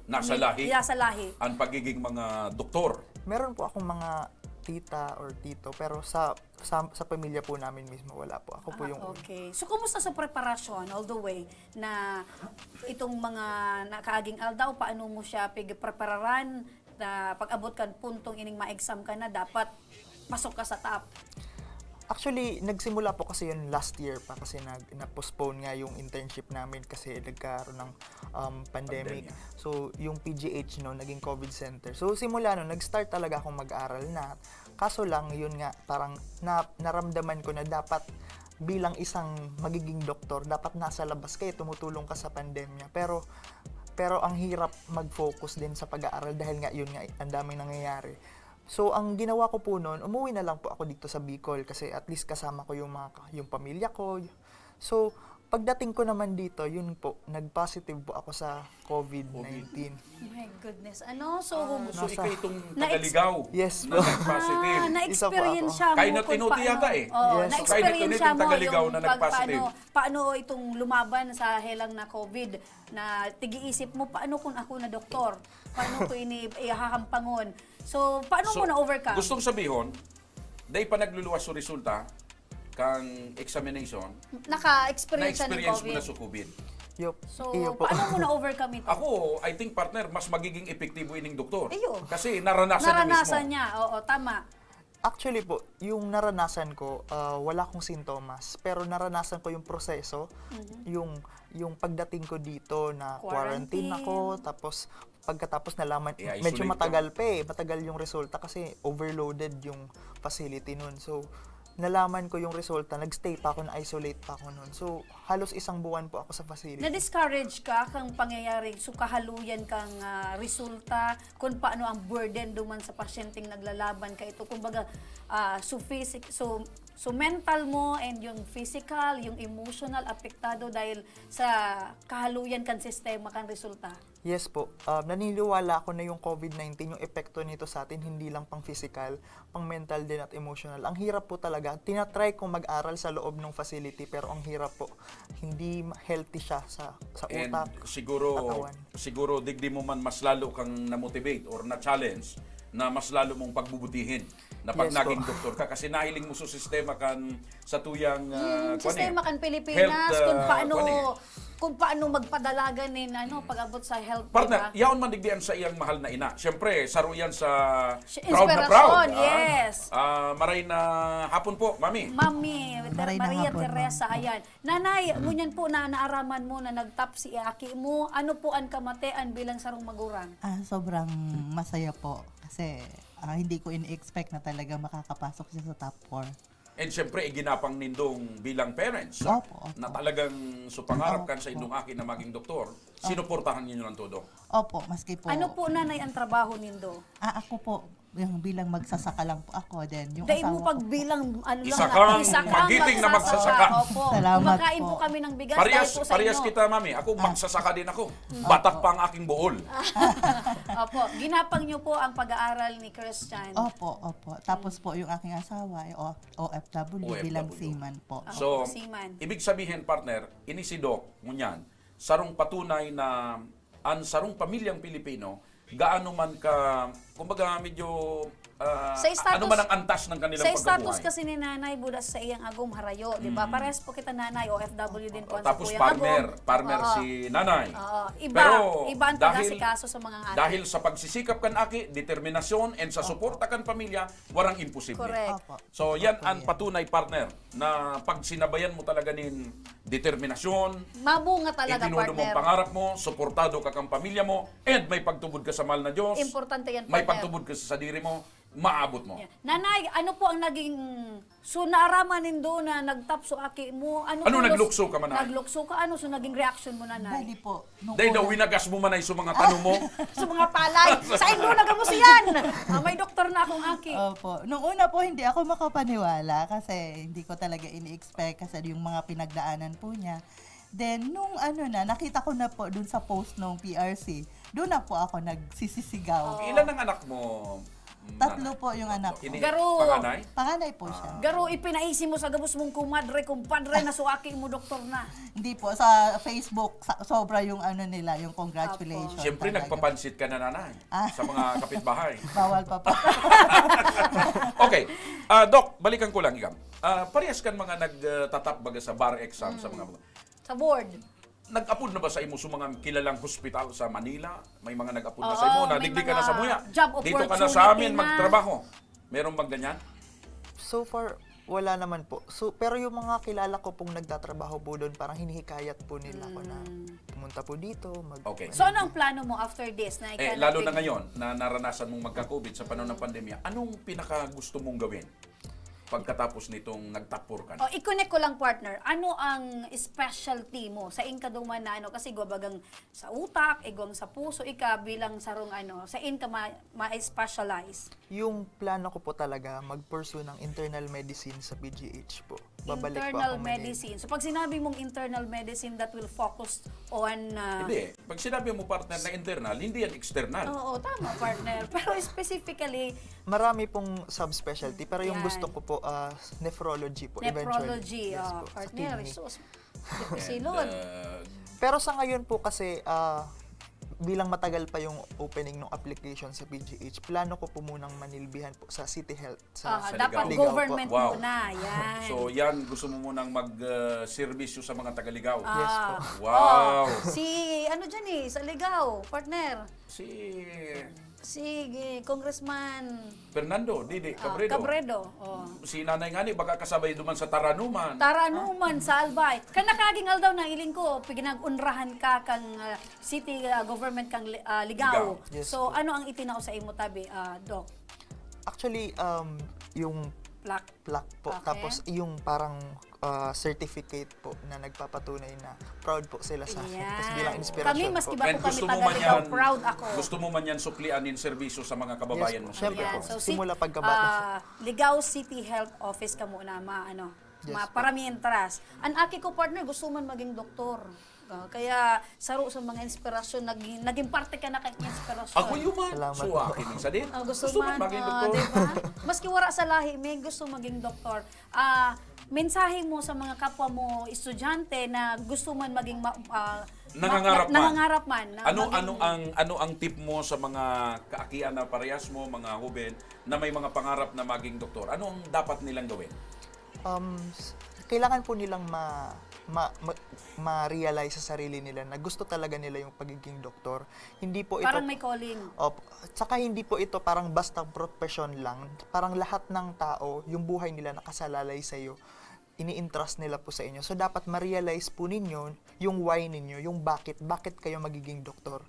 Nasa lahi. Nasa lahi. Ang pagiging mga doktor. Meron po akong mga tita or tito, pero sa sa, sa pamilya po namin mismo, wala po. Ako po Ah, yung okay. So, kumusta sa preparasyon all the way na itong mga nakaaging aldaw, paano mo siya pigprepararan na pag-abot kan puntong ining ma-exam ka na, dapat pasok ka sa top? Actually, nagsimula po kasi yun last year pa kasi nag, na-postpone nga yung internship namin kasi nagkaroon ng um, pandemic. Pandemya. So, yung P G H no, naging COVID center. So, simula no, nag-start talaga akong mag-aral na. Kaso lang, yun nga, parang na, naramdaman ko na dapat bilang isang magiging doktor, dapat nasa labas kayo, tumutulong ka sa pandemya. Pero pero ang hirap mag-focus din sa pag-aaral dahil nga yun nga ang daming nangyayari. So ang ginawa ko po noon, umuwi na lang po ako dito sa Bicol kasi at least kasama ko yung mga yung pamilya ko. So pagdating ko naman dito, yun po, nag-positive po ako sa COVID nineteen. My goodness. Ano? So, hum- So, Nasa- ikaw itong Na-ex- tagaligaw Yes na po. nag-positive. Ah, Isa po ako. na-experience mo Kainot-inot kung paano, yata eh. Oh, Yes. Na-experience Kainot-inot mo yung tagaligaw yung na pag- nag-positive. paano, paano itong lumaban sa helang na COVID na tig-iisip mo, paano kung ako na doktor? Paano ko ini ihahampangon? So, paano So, mo na-overcome? Gustong sabihon, dahil pa nagluluwas so resulta, kang examination, Naka-experience siya ng na-experience mo COVID? na sa COVID. Yup. So, Iyo po. Paano mo na-overcome ito? Ako, I think, partner, mas magiging epektibo ining doktor. Iyo. Kasi naranasan, niya Naranasan mismo. Niya. Oo, tama. Actually po, yung naranasan ko, ah, wala akong sintomas. Pero naranasan ko yung proseso, yung yung pagdating ko dito na quarantine, Quarantine. ako, tapos pagkatapos nalaman, I-isolate medyo ka. Matagal pa eh, matagal yung resulta kasi overloaded yung facility nun. So, nalaman ko yung resulta, nag-stay pa ako, na-isolate pa ako nun. So, halos isang buwan po ako sa facility. Na-discourage ka kang pangyayari, so kahaluyan kang ah, resulta, kung paano ang burden duman sa pasyenteng naglalaban ka ito. Kumbaga, ah, so, physic, so, so mental mo and yung physical, yung emotional, apektado dahil sa kahaluyan kan sistema kan resulta. Yes po. Um, naniniwala ako na yung COVID nineteen, yung epekto nito sa atin, hindi lang pang physical, pang mental din at emotional. Ang hirap po talaga. Tinatry kong mag-aral sa loob ng facility, pero ang hirap po. Hindi ma- healthy siya sa, sa And utak, siguro, katawan. Siguro digdi mo man mas lalo kang na-motivate or na-challenge na mas lalo mong pagbubutihin na pag Yes po. Naging doktor ka kasi nahiling mo sa sistema kan sa tuyang ah, Hmm, kwan eh, sistema kan Pilipinas, health, kung ah, paano kwan eh. Kung paano magpadalagan nin ano, pag-abot sa health. Partner, Diba? Yaon man digdi ang saiyang mahal na ina. Siyempre, saro yan sa Si- proud na inspirasyon, proud. Ah, yes. ah, maray na hapon po, Mami. Mami, Maray na Maria hapon, Teresa, ma'am. Ayan. Nanay, ngunyan po na naaraman mo na nag-top si aki mo, ano po ang kamatean bilang sarong magurang? Ah, sobrang masaya po kasi ah, hindi ko ini-expect na talaga makakapasok siya sa top four. And siyempre, iginapang nindong bilang parents, Opo, opo. na talagang so pangarap kan sa Opo. indong aki na maging doktor, sinuportahan ninyo ng todo. Opo, maski po. Ano po, nanay, ang trabaho nindo? Ah, ako po, yung bilang magsasaka lang po ako. Then, yung Dahil asawa mo ko pag bilang ano lang Isakang na, isakang magiting na magsasaka. Opo. Salamat Kumakain po. Po. Kami ng bigas Parehas, dahil po sa parehas inyo. kita, Mami. Ako, magsasaka din ako. Batak pa ang aking buol. Opo. Ginapang niyo po ang pag-aaral ni Christian. Opo, opo. Tapos po yung aking asawa, eh, O- OFW, OFW. Bilang seaman po. Opo, So, seaman. Ibig sabihin, partner, ini si Doc, ngunyan, sarong patunay na ang sarong pamilyang Pilipino, gaano man ka Kumbaga, medyo, ah, Sa status- ano man ang antas ng kanilang Sa status pagkabuhay. Kasi ni Nanay, buda sa iyang agom harayo, di ba? Mm. Parehas po kita, Nanay, O F W din po. Tapos Kuya partner, Agom. partner Oo. si Nanay. Oo. Iba, Pero iba ang dahil- pag-asikaso sa mga ate. Dahil sa pagsisikap kan aki, determinasyon, and sa suporta kan pamilya, warang imposible. Correct. Opo. So, yan Opo, ang yan. Patunay, partner, na pag sinabayan mo talaga nin determinasyon, Mabunga talaga, itinudo mong partner. Pangarap mo, suportado ka kang pamilya mo, and may pagtubod ka sa mahal na Diyos, Importante yan, may partner. Pagtubod ka sa sadiri mo, maabot mo. Yeah. Nanay, ano po ang naging... So, naaraman nindo na nagtapso aki mo? Ano Ano, po, naglukso ka man, Nay? Naglukso ka? Ano? So, naging reaction mo, Nanay? Bali po. Nung Dahil daw una- winagas mo man ay sa mga tanong mo. Sa mga palay. Sa inyo na gamos yan. Ah, may doktor na akong aki. Opo. Nung una po, hindi ako makapaniwala kasi hindi ko talaga ini-expect kasi yung mga pinagdaanan po niya. Then, nung ano na, nakita ko na po dun sa post ng P R C, doon na po ako nagsisisigaw. Ilan ang anak mo? Mm, Tatlo Nanay? Po yung anak ko. Ini- Garo. Panganay? Panganay po siya. Garo, ipinaisi mo sa gabos mong kumadre, kumpadre, na suaki mo, doktor na. Hindi po, sa Facebook, sa, sobra yung ano nila, yung congratulations. Siyempre, talaga. Nagpapansit ka na, Nanay, Ah. sa mga kapitbahay. Bawal pa po. Okay. Ah, Doc, balikan ko lang, ikaw. Ah, parehas kan mga nagtatap baga sa bar exam, sa mga... Sa board. Nag-apod na ba sa imo sa mga kilalang hospital sa Manila? May mga nag-apod na Oo, sa imo? may Nadigdi ka mga na sa muya? Job Dito ka na opportunity sa amin na. Magtrabaho? Meron bang ganyan? So far, wala naman po. So, pero yung mga kilala ko pong nagtatrabaho po doon, parang hinihikayat po nila ako na Mm. pumunta po dito. Mag- Okay. So, ano ang plano mo after this? Na Eh, ika- lalo na ngayon na naranasan mong magka-COVID sa panahon ng pandemya, anong pinaka gusto mong gawin pagkatapos nitong nagtapor ka na? O, i-connect ko lang, partner. Ano ang specialty mo? Sa in ka duman na ano? Kasi igwa bagang sa utak, igwang sa puso, ika bilang sarong ano, sa in ka ma- ma-specialize? Yung plano ko po talaga, mag-pursue ng internal medicine sa P G H po. Babalik po Internal ako Manila. medicine. So, pag sinabi mong internal medicine, that will focus on... ah, Hindi. Pag sinabi mo, partner, na internal, hindi yan external. Oo, tama, partner. Pero specifically, Marami pong subspecialty, pero yung Yan. gusto ko po, ah, nephrology po, eventually. nephrology, Yes ah, po, sa partner, kidney. sus, And, silon. uh, Pero sa ngayon po kasi, ah, bilang matagal pa yung opening ng application sa P G H, plano ko po munang manilbihan po sa City Health. Sa Ah, sa dapat Ligao. Ligao po. government Wow. muna, yan. So, yan, gusto mo munang mag-service sa mga taga-Ligao? Yes po. Ah, Wow. oh, si, ano dyan eh, sa Ligao, partner. Si Si eh, Congressman Fernando, Didi, ah, Cabredo. Cabredo. Oh. Si nanay nga ni, baka kasabay duman sa Taranuman. Taranuman sa Albay. Kan nakaging aldaw na iling ko, pinag-unrahan ka kang ah, city ah, government kang Li- ah, Ligao. Ligao. Yes So, po. Ano ang itinao sa imo tabi, ah, Doc? Actually, um, yung Plaque. plaque po, Okay. tapos yung parang ah, certificate po na nagpapatunay na proud po sila sa akin. Ayan. Tapos bilang inspirasyon Kami, maski po. ba And po kami gusto mo taga man Ligao, yan, proud ako. Gusto mo man yan suklian yung serbisyo sa mga kababayan Yes mo po. sa Siyempre Ligao? Ayan. po. So, si, Simula pagkabata. ah, Ligao City Health Office ka muna, ma, ano, Yes ma, po. para mientras. Ang aki ko, partner, gusto man maging doktor. Ah, kaya saro sa mga inspirasyon, naging, naging parte ka na kay inspirasyon. Ako yung man. Salamat So, po. Akin, minsan din. Ah, gusto, Gusto man, man maging ah, doktor. Di ba? Maski wala sa lahi, may gusto maging doktor. Ah, mensahe mo sa mga kapwa mo estudyante na gusto man maging ma- ah, ma- Nangangarap man. Nangangarap man. Na Ano maging- ano ang ano ang tip mo sa mga kaakian na parehas mo, mga hoben na may mga pangarap na maging doktor? Ano ang dapat nilang gawin? Um, s- kailangan po nilang ma, ma, ma, ma-realize sa sarili nila na gusto talaga nila yung pagiging doktor. Hindi po ito Parang may calling. Opo. Tsaka hindi po ito parang basta profession lang. Parang lahat ng tao, yung buhay nila nakasalalay sa iyo. Ini-entrust nila po sa inyo. So dapat ma-realize po ninyo yung why ninyo, yung bakit, bakit kayo magiging doktor.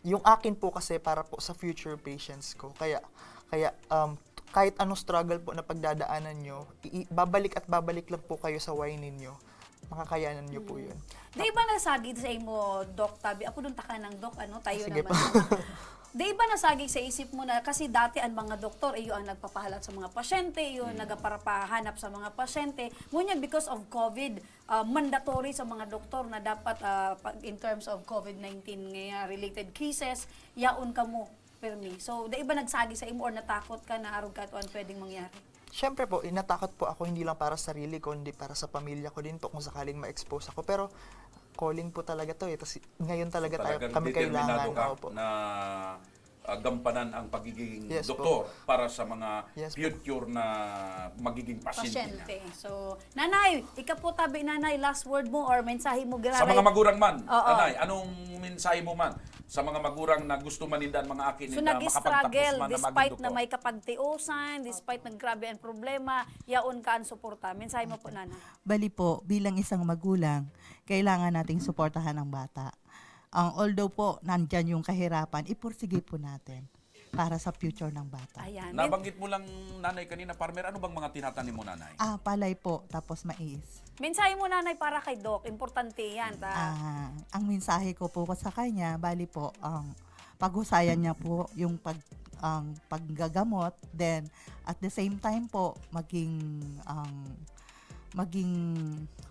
Yung akin po kasi para po sa future patients ko. Kaya kaya um, kahit anong struggle po na pagdadaanan nyo, i- babalik at babalik lang po kayo sa why ninyo. Makakayanan nyo po yun. Di ba nasagid sa imo, Doc Tabi? Apo, doon taka ng Doc, ano? Tayo Sige naman. Di ba nasagid sa isip mo na, kasi dati ang mga doktor, iyo ang nagpapahalat sa mga pasyente, iyo ang nagparapahanap sa mga pasyente. Ngunyan, because of COVID, ah, mandatory sa mga doktor na dapat, ah, pag, in terms of COVID nineteen nga related cases, yaon kamo, permi. So, di ba nagsagid sa imo or natakot ka na arog ka ito ang pwedeng mangyari? Siyempre po, inatakot po ako hindi lang para sa sarili ko, hindi para sa pamilya ko din po kung sakaling ma-expose ako. Pero calling po talaga to eh. Tas ngayon talaga tayo, Talagang kami determinado kailangan. ka Opo. Na ah, gampanan ang pagiging Yes po. doktor para sa mga Yes po. future na magiging pasyente niya. Pasyente. So, Nanay, ika po tabi, Nanay, last word mo or mensahe mo? Sa mga magurang man, Oo. Nanay, anong mensahe mo man sa mga magurang na gusto man ninda ang mga aki So, ninda nag-struggle makapagtapos man na maging despite na doktor? May kapagtiusan, despite na grabe ang problema, yaon ka ang suporta. Mensahe mo po, Nanay. Bali po, bilang isang magulang, kailangan nating suportahan ang bata. Ang although po, nandyan yung kahirapan, ipursige po natin para sa future ng bata. Ayan. Nabanggit mo lang, Nanay, kanina, farmer, ano bang mga tinatanim mo, Nanay? Ah, palay po, tapos mais. Mensahe mo, Nanay, para kay Doc. Importante yan. Ta. Ah, ang mensahe ko po sa kanya, bali po, ang paghusayan niya po yung pag ang paggagamot, then at the same time po maging ang maging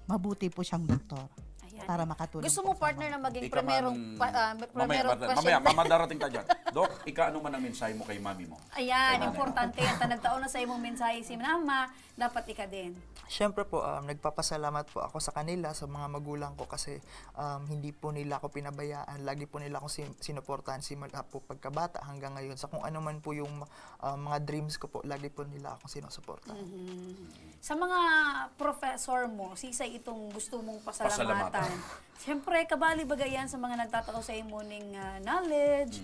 mabuti po siyang doktor Ayan. Para makatulong Gusto po mo, sa partner, mga na maging Ika primerong man- pa, ah, mamaya, primerong partner, mamaya, pasyente? mamaya darating tayo dyan. Doc, ika, ano man ang mensahe mo kay mami mo? Ayan, Kailangan. Importante yan. Ta nagtao na sa imong mensahe si mama, dapat ika din. Siyempre po, um, nagpapasalamat po ako sa kanila, sa mga magulang ko kasi um, hindi po nila ako pinabayaan. Lagi po nila akong sin- sinuportahan simula po pagkabata hanggang ngayon. Sa kung ano man po yung um, mga dreams ko po, lagi po nila akong sinusuportahan. Sa mga professor mo, sisay itong gusto mong pasalamatan? Pasalamatan. Siyempre, kabali baga yan sa mga nagtatao sa imo ning ah, knowledge.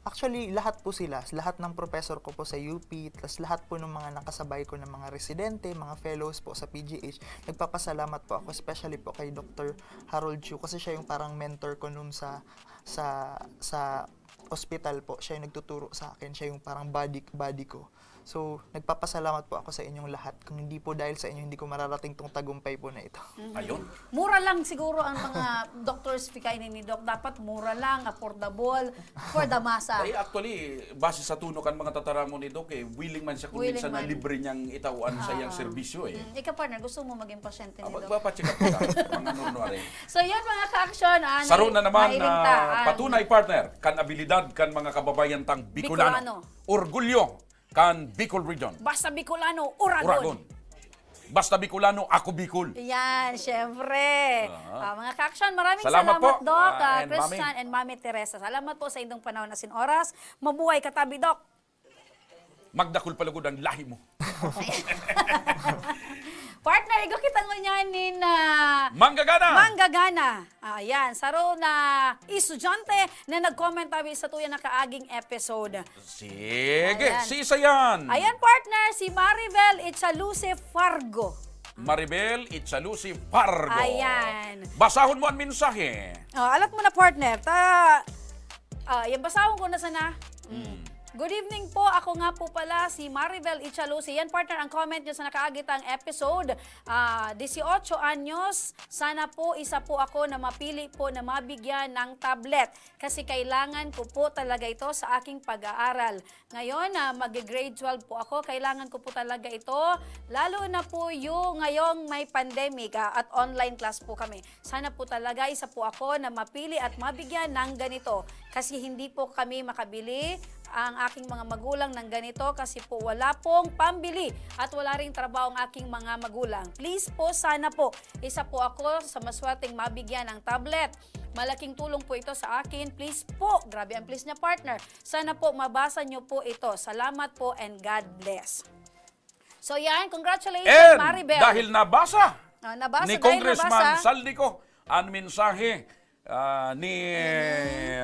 Actually, lahat po sila, lahat ng professor ko po sa U P, tas lahat po ng mga nakasabay ko ng mga residente, mga fellows po sa P G H, nagpapasalamat po ako, especially po kay Doctor Harold Chu, kasi siya yung parang mentor ko nung sa sa sa ospital po. Siya yung nagtuturo sa akin, siya yung parang buddy buddy ko. So, nagpapasalamat po ako sa inyong lahat. Kung hindi po dahil sa inyo, hindi ko mararating tong tagumpay po na ito. Ayun. Mura lang siguro ang mga doctors fee kaini ni Doc. Dapat mura lang, affordable, for the masa. Ay, actually, base sa tuno kan mga tataramon ni Doc, eh, willing man siya kung Willing minsan na man. Libre niyang itao an sayang serbisyo eh. Mm, ikaw, partner, gusto mo maging pasyente Ah, ni Doc? magpapacheck up ka, mga nurnuare. So, yun, mga ka-action. Ah, Saro na naman mahiling na ta, ah, patunay, partner, kan abilidad kan mga kababayan tang Bicolano. Bicolano. Orgulyo kan Bicol Region. Basta Bicolano, Uragon. Uragon. Basta Bicolano, ako Bicol. Yan, syempre. Ah. Ah, mga ka-action, maraming Salamat salamat, po, Doc, ah, ah, and Christian Mami. And Mami Teresa. Salamat po sa inyong panahon asin oras. Mabuhay ka tabi, Doc. Magdakul pa lugod ang lahi mo. Partner, igo kita ngunyan nin ah, Manggagana! Manggagana. Ayan, saro na estudyante na nag-comment tabi sa tuya na kaaging episode. Sige, Ayan. si isa yan. Ayan, partner, si Maribel Itchaluce Fargo. Maribel Itchaluce Fargo. Ayan. Basahon mo ang mensahe. Oh, alat mo na, partner. Ta Ah, yan, basahon ko na sana. Mm. Good evening po. Ako nga po pala si Maribel Ichalusi. Yan, partner, ang comment nyo sa nakaagitang episode. Ah, dieciocho anyos. Sana po isa po ako na mapili po na mabigyan ng tablet. Kasi kailangan ko po talaga ito sa aking pag-aaral. Ngayon, ah, mag-grade twelve po ako. Kailangan ko po talaga ito. Lalo na po yung ngayong may pandemic, ah, at online class po kami. Sana po talaga isa po ako na mapili at mabigyan ng ganito. Kasi hindi po kami makabili ang aking mga magulang ng ganito kasi po wala pong pambili at wala ring trabaho ang aking mga magulang. Please po, sana po, isa po ako sa maswerteng mabigyan ng tablet. Malaking tulong po ito sa akin. Please po, grabe ang please niya, partner. Sana po mabasa nyo po ito. Salamat po and God bless. So yan, congratulations, And Maribel. Dahil nabasa Ah, nabasa, ni dahil Congressman nabasa. Saldico ang mensahe ah, ni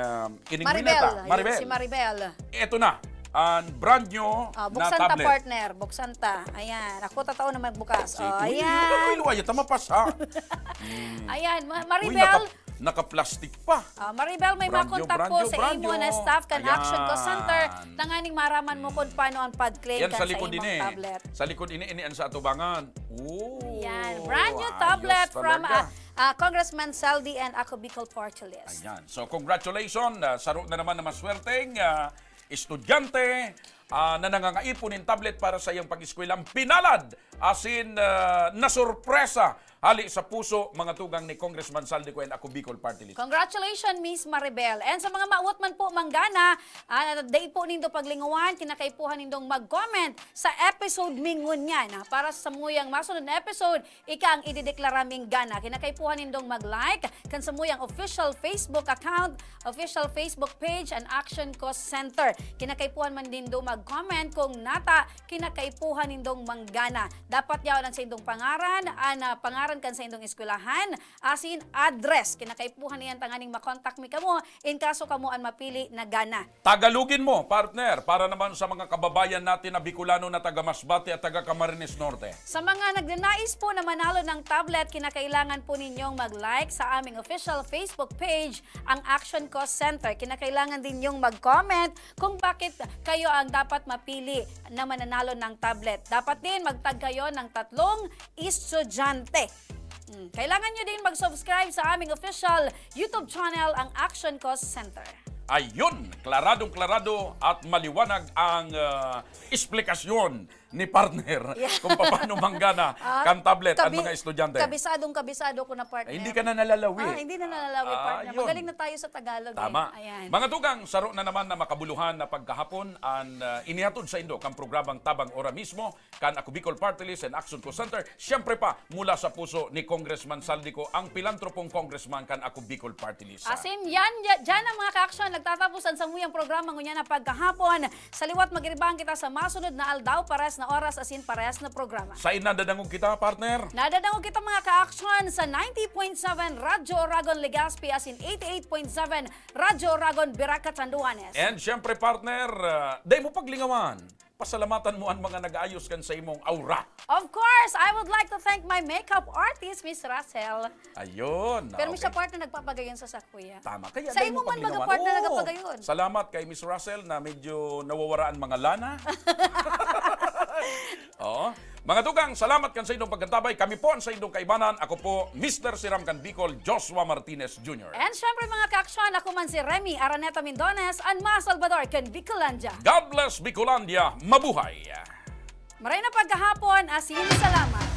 uh, Maribel, ayun, Maribel. Si Maribel. Ito na, ang brand new Ah, na buksan ta, tablet. Partner. Buksan ta. Ayan. Ako, tataon na magbukas. Si- Oh, Uy, ayan. Uy, uy, uy, tama pa sa. Ayan, Ma- Uy, Maribel. naka, naka-plastic pa. Ah, Maribel, may Brand new, makontak brand po new, sa brand imo na new. staff kan Ayan. Action Call Center. Tanganing maraman mo kung paano ang pag-claim Yan kan sa sa likod imong ini. Tablet. Sa likod ini, ini ang sa atubangan. Oh, Yan. Brand new ayos tablet from talaga. ah, ah, Congressman Saldi and Ako Bicol Party List. Ayan. So, congratulations. Ah, saro na naman na maswerteng ah, estudyante ah, na nangangaipo nin tablet para sa iyang pag-eskwela, ang pinalad asin, ah, nasurpresa hali sa puso, mga tugang, ni Congressman Zaldy Co and Ako Bicol Party List. Congratulations, Miss Maribel. And sa mga mawot man po manggana, ah, dai po nindo paglinguan, kinakaipuhan nindong mag-comment sa episode mi ngunyan, ah. Para sa samuyang masunod na episode, ika ang idideklara ming gana. Kinakaipuhan nindong mag-like kan samuyang official Facebook account, official Facebook page, an Action Cause Center. Kinakaipuhan man nindo mag-comment kung nata kinakaipuhan nindong manggana. Dapat yaon an saindong pangaran, an, ah, pangaran kan saindong eskwelahan, asin address. Kinakaipuhan niyan tanganing makontak mi kamo in kaso kamo an mapili na gana. Tagalogin mo, partner, para naman sa mga kababayan natin na Bicolano na taga Masbate at taga Camarines Norte. Sa mga nagnanais po na manalo ng tablet, kinakailangan po ninyong mag-like sa aming official Facebook page, ang Action Cause Center. Kinakailangan din yung mag-comment kung bakit kayo ang dapat mapili na mananalo ng tablet. Dapat din magtag kayo ng tatlong estudyante. Hmm, kailangan nyo din mag-subscribe sa aming official YouTube channel, ang Action Cause Center. Ayun, klaradong-klarado at maliwanag ang, ah, esplikasyon ni partner Yeah. kung paano manggana Ah, kan tablet ang kabi-, mga estudyante. Kabisadong-kabisado ko na, partner. Ay, hindi ka na nalalawi. Ah, hindi na nalalawi, Ah, partner. yun. Magaling na tayo sa Tagalog, eh. Tama. Ayan. Mga tugang, saro na naman na makabuluhan na pagkahapon an, ah, inihatod sa indo kan programang Tabang Ora Mismo, kan Ako Bicol Party List and Action Cause Center. Siyempre pa, mula sa puso ni Congressman Zaldy Co, ang pilantropong congressman kan Ako Bicol Party List. Asin yan, ya-, dyan ang mga ka-action. Nagtatapos ang samuyang programa ngunyan na pagkahapon. Sa liwat, magiribang kita sa masunod na aldaw, pares na oras, asin pares na programa. Sain nadadangog kita, partner? Nadadangog kita, mga ka-action, sa ninety point seven Radyo Oragon Legazpi, asin eighty-eight point seven Radyo Oragon Virac, Catanduanes. And syempre, partner, ah, dai mo paglingawan, pasalamatan mo an mga nag-aayos kan sa imong aura. Of course, I would like to thank my makeup artist, Miss Russell. Ayun, Pero okay. Miss Apart na nagpapagayon sa sakuya. Tama. Kaya Sa dai mo imo man, paglingawan. Mag-apart na Oo. nagpapagayon. Salamat kay Miss Russell na medyo nawawaraan mga lana. Oo. Mga tugang, salamat kan sa inyong pagkantabay. Kami po ang sa inyong kaibanan. Ako po, Mister Siram kan Bicol, Joshua Martinez Junior. And syempre, mga ka-action, ako man si Remy Araneta Mindones, an mga Salvador kan Bicolandia. God bless Bicolandia. Mabuhay! Maray na pagkahapon, asin salamat.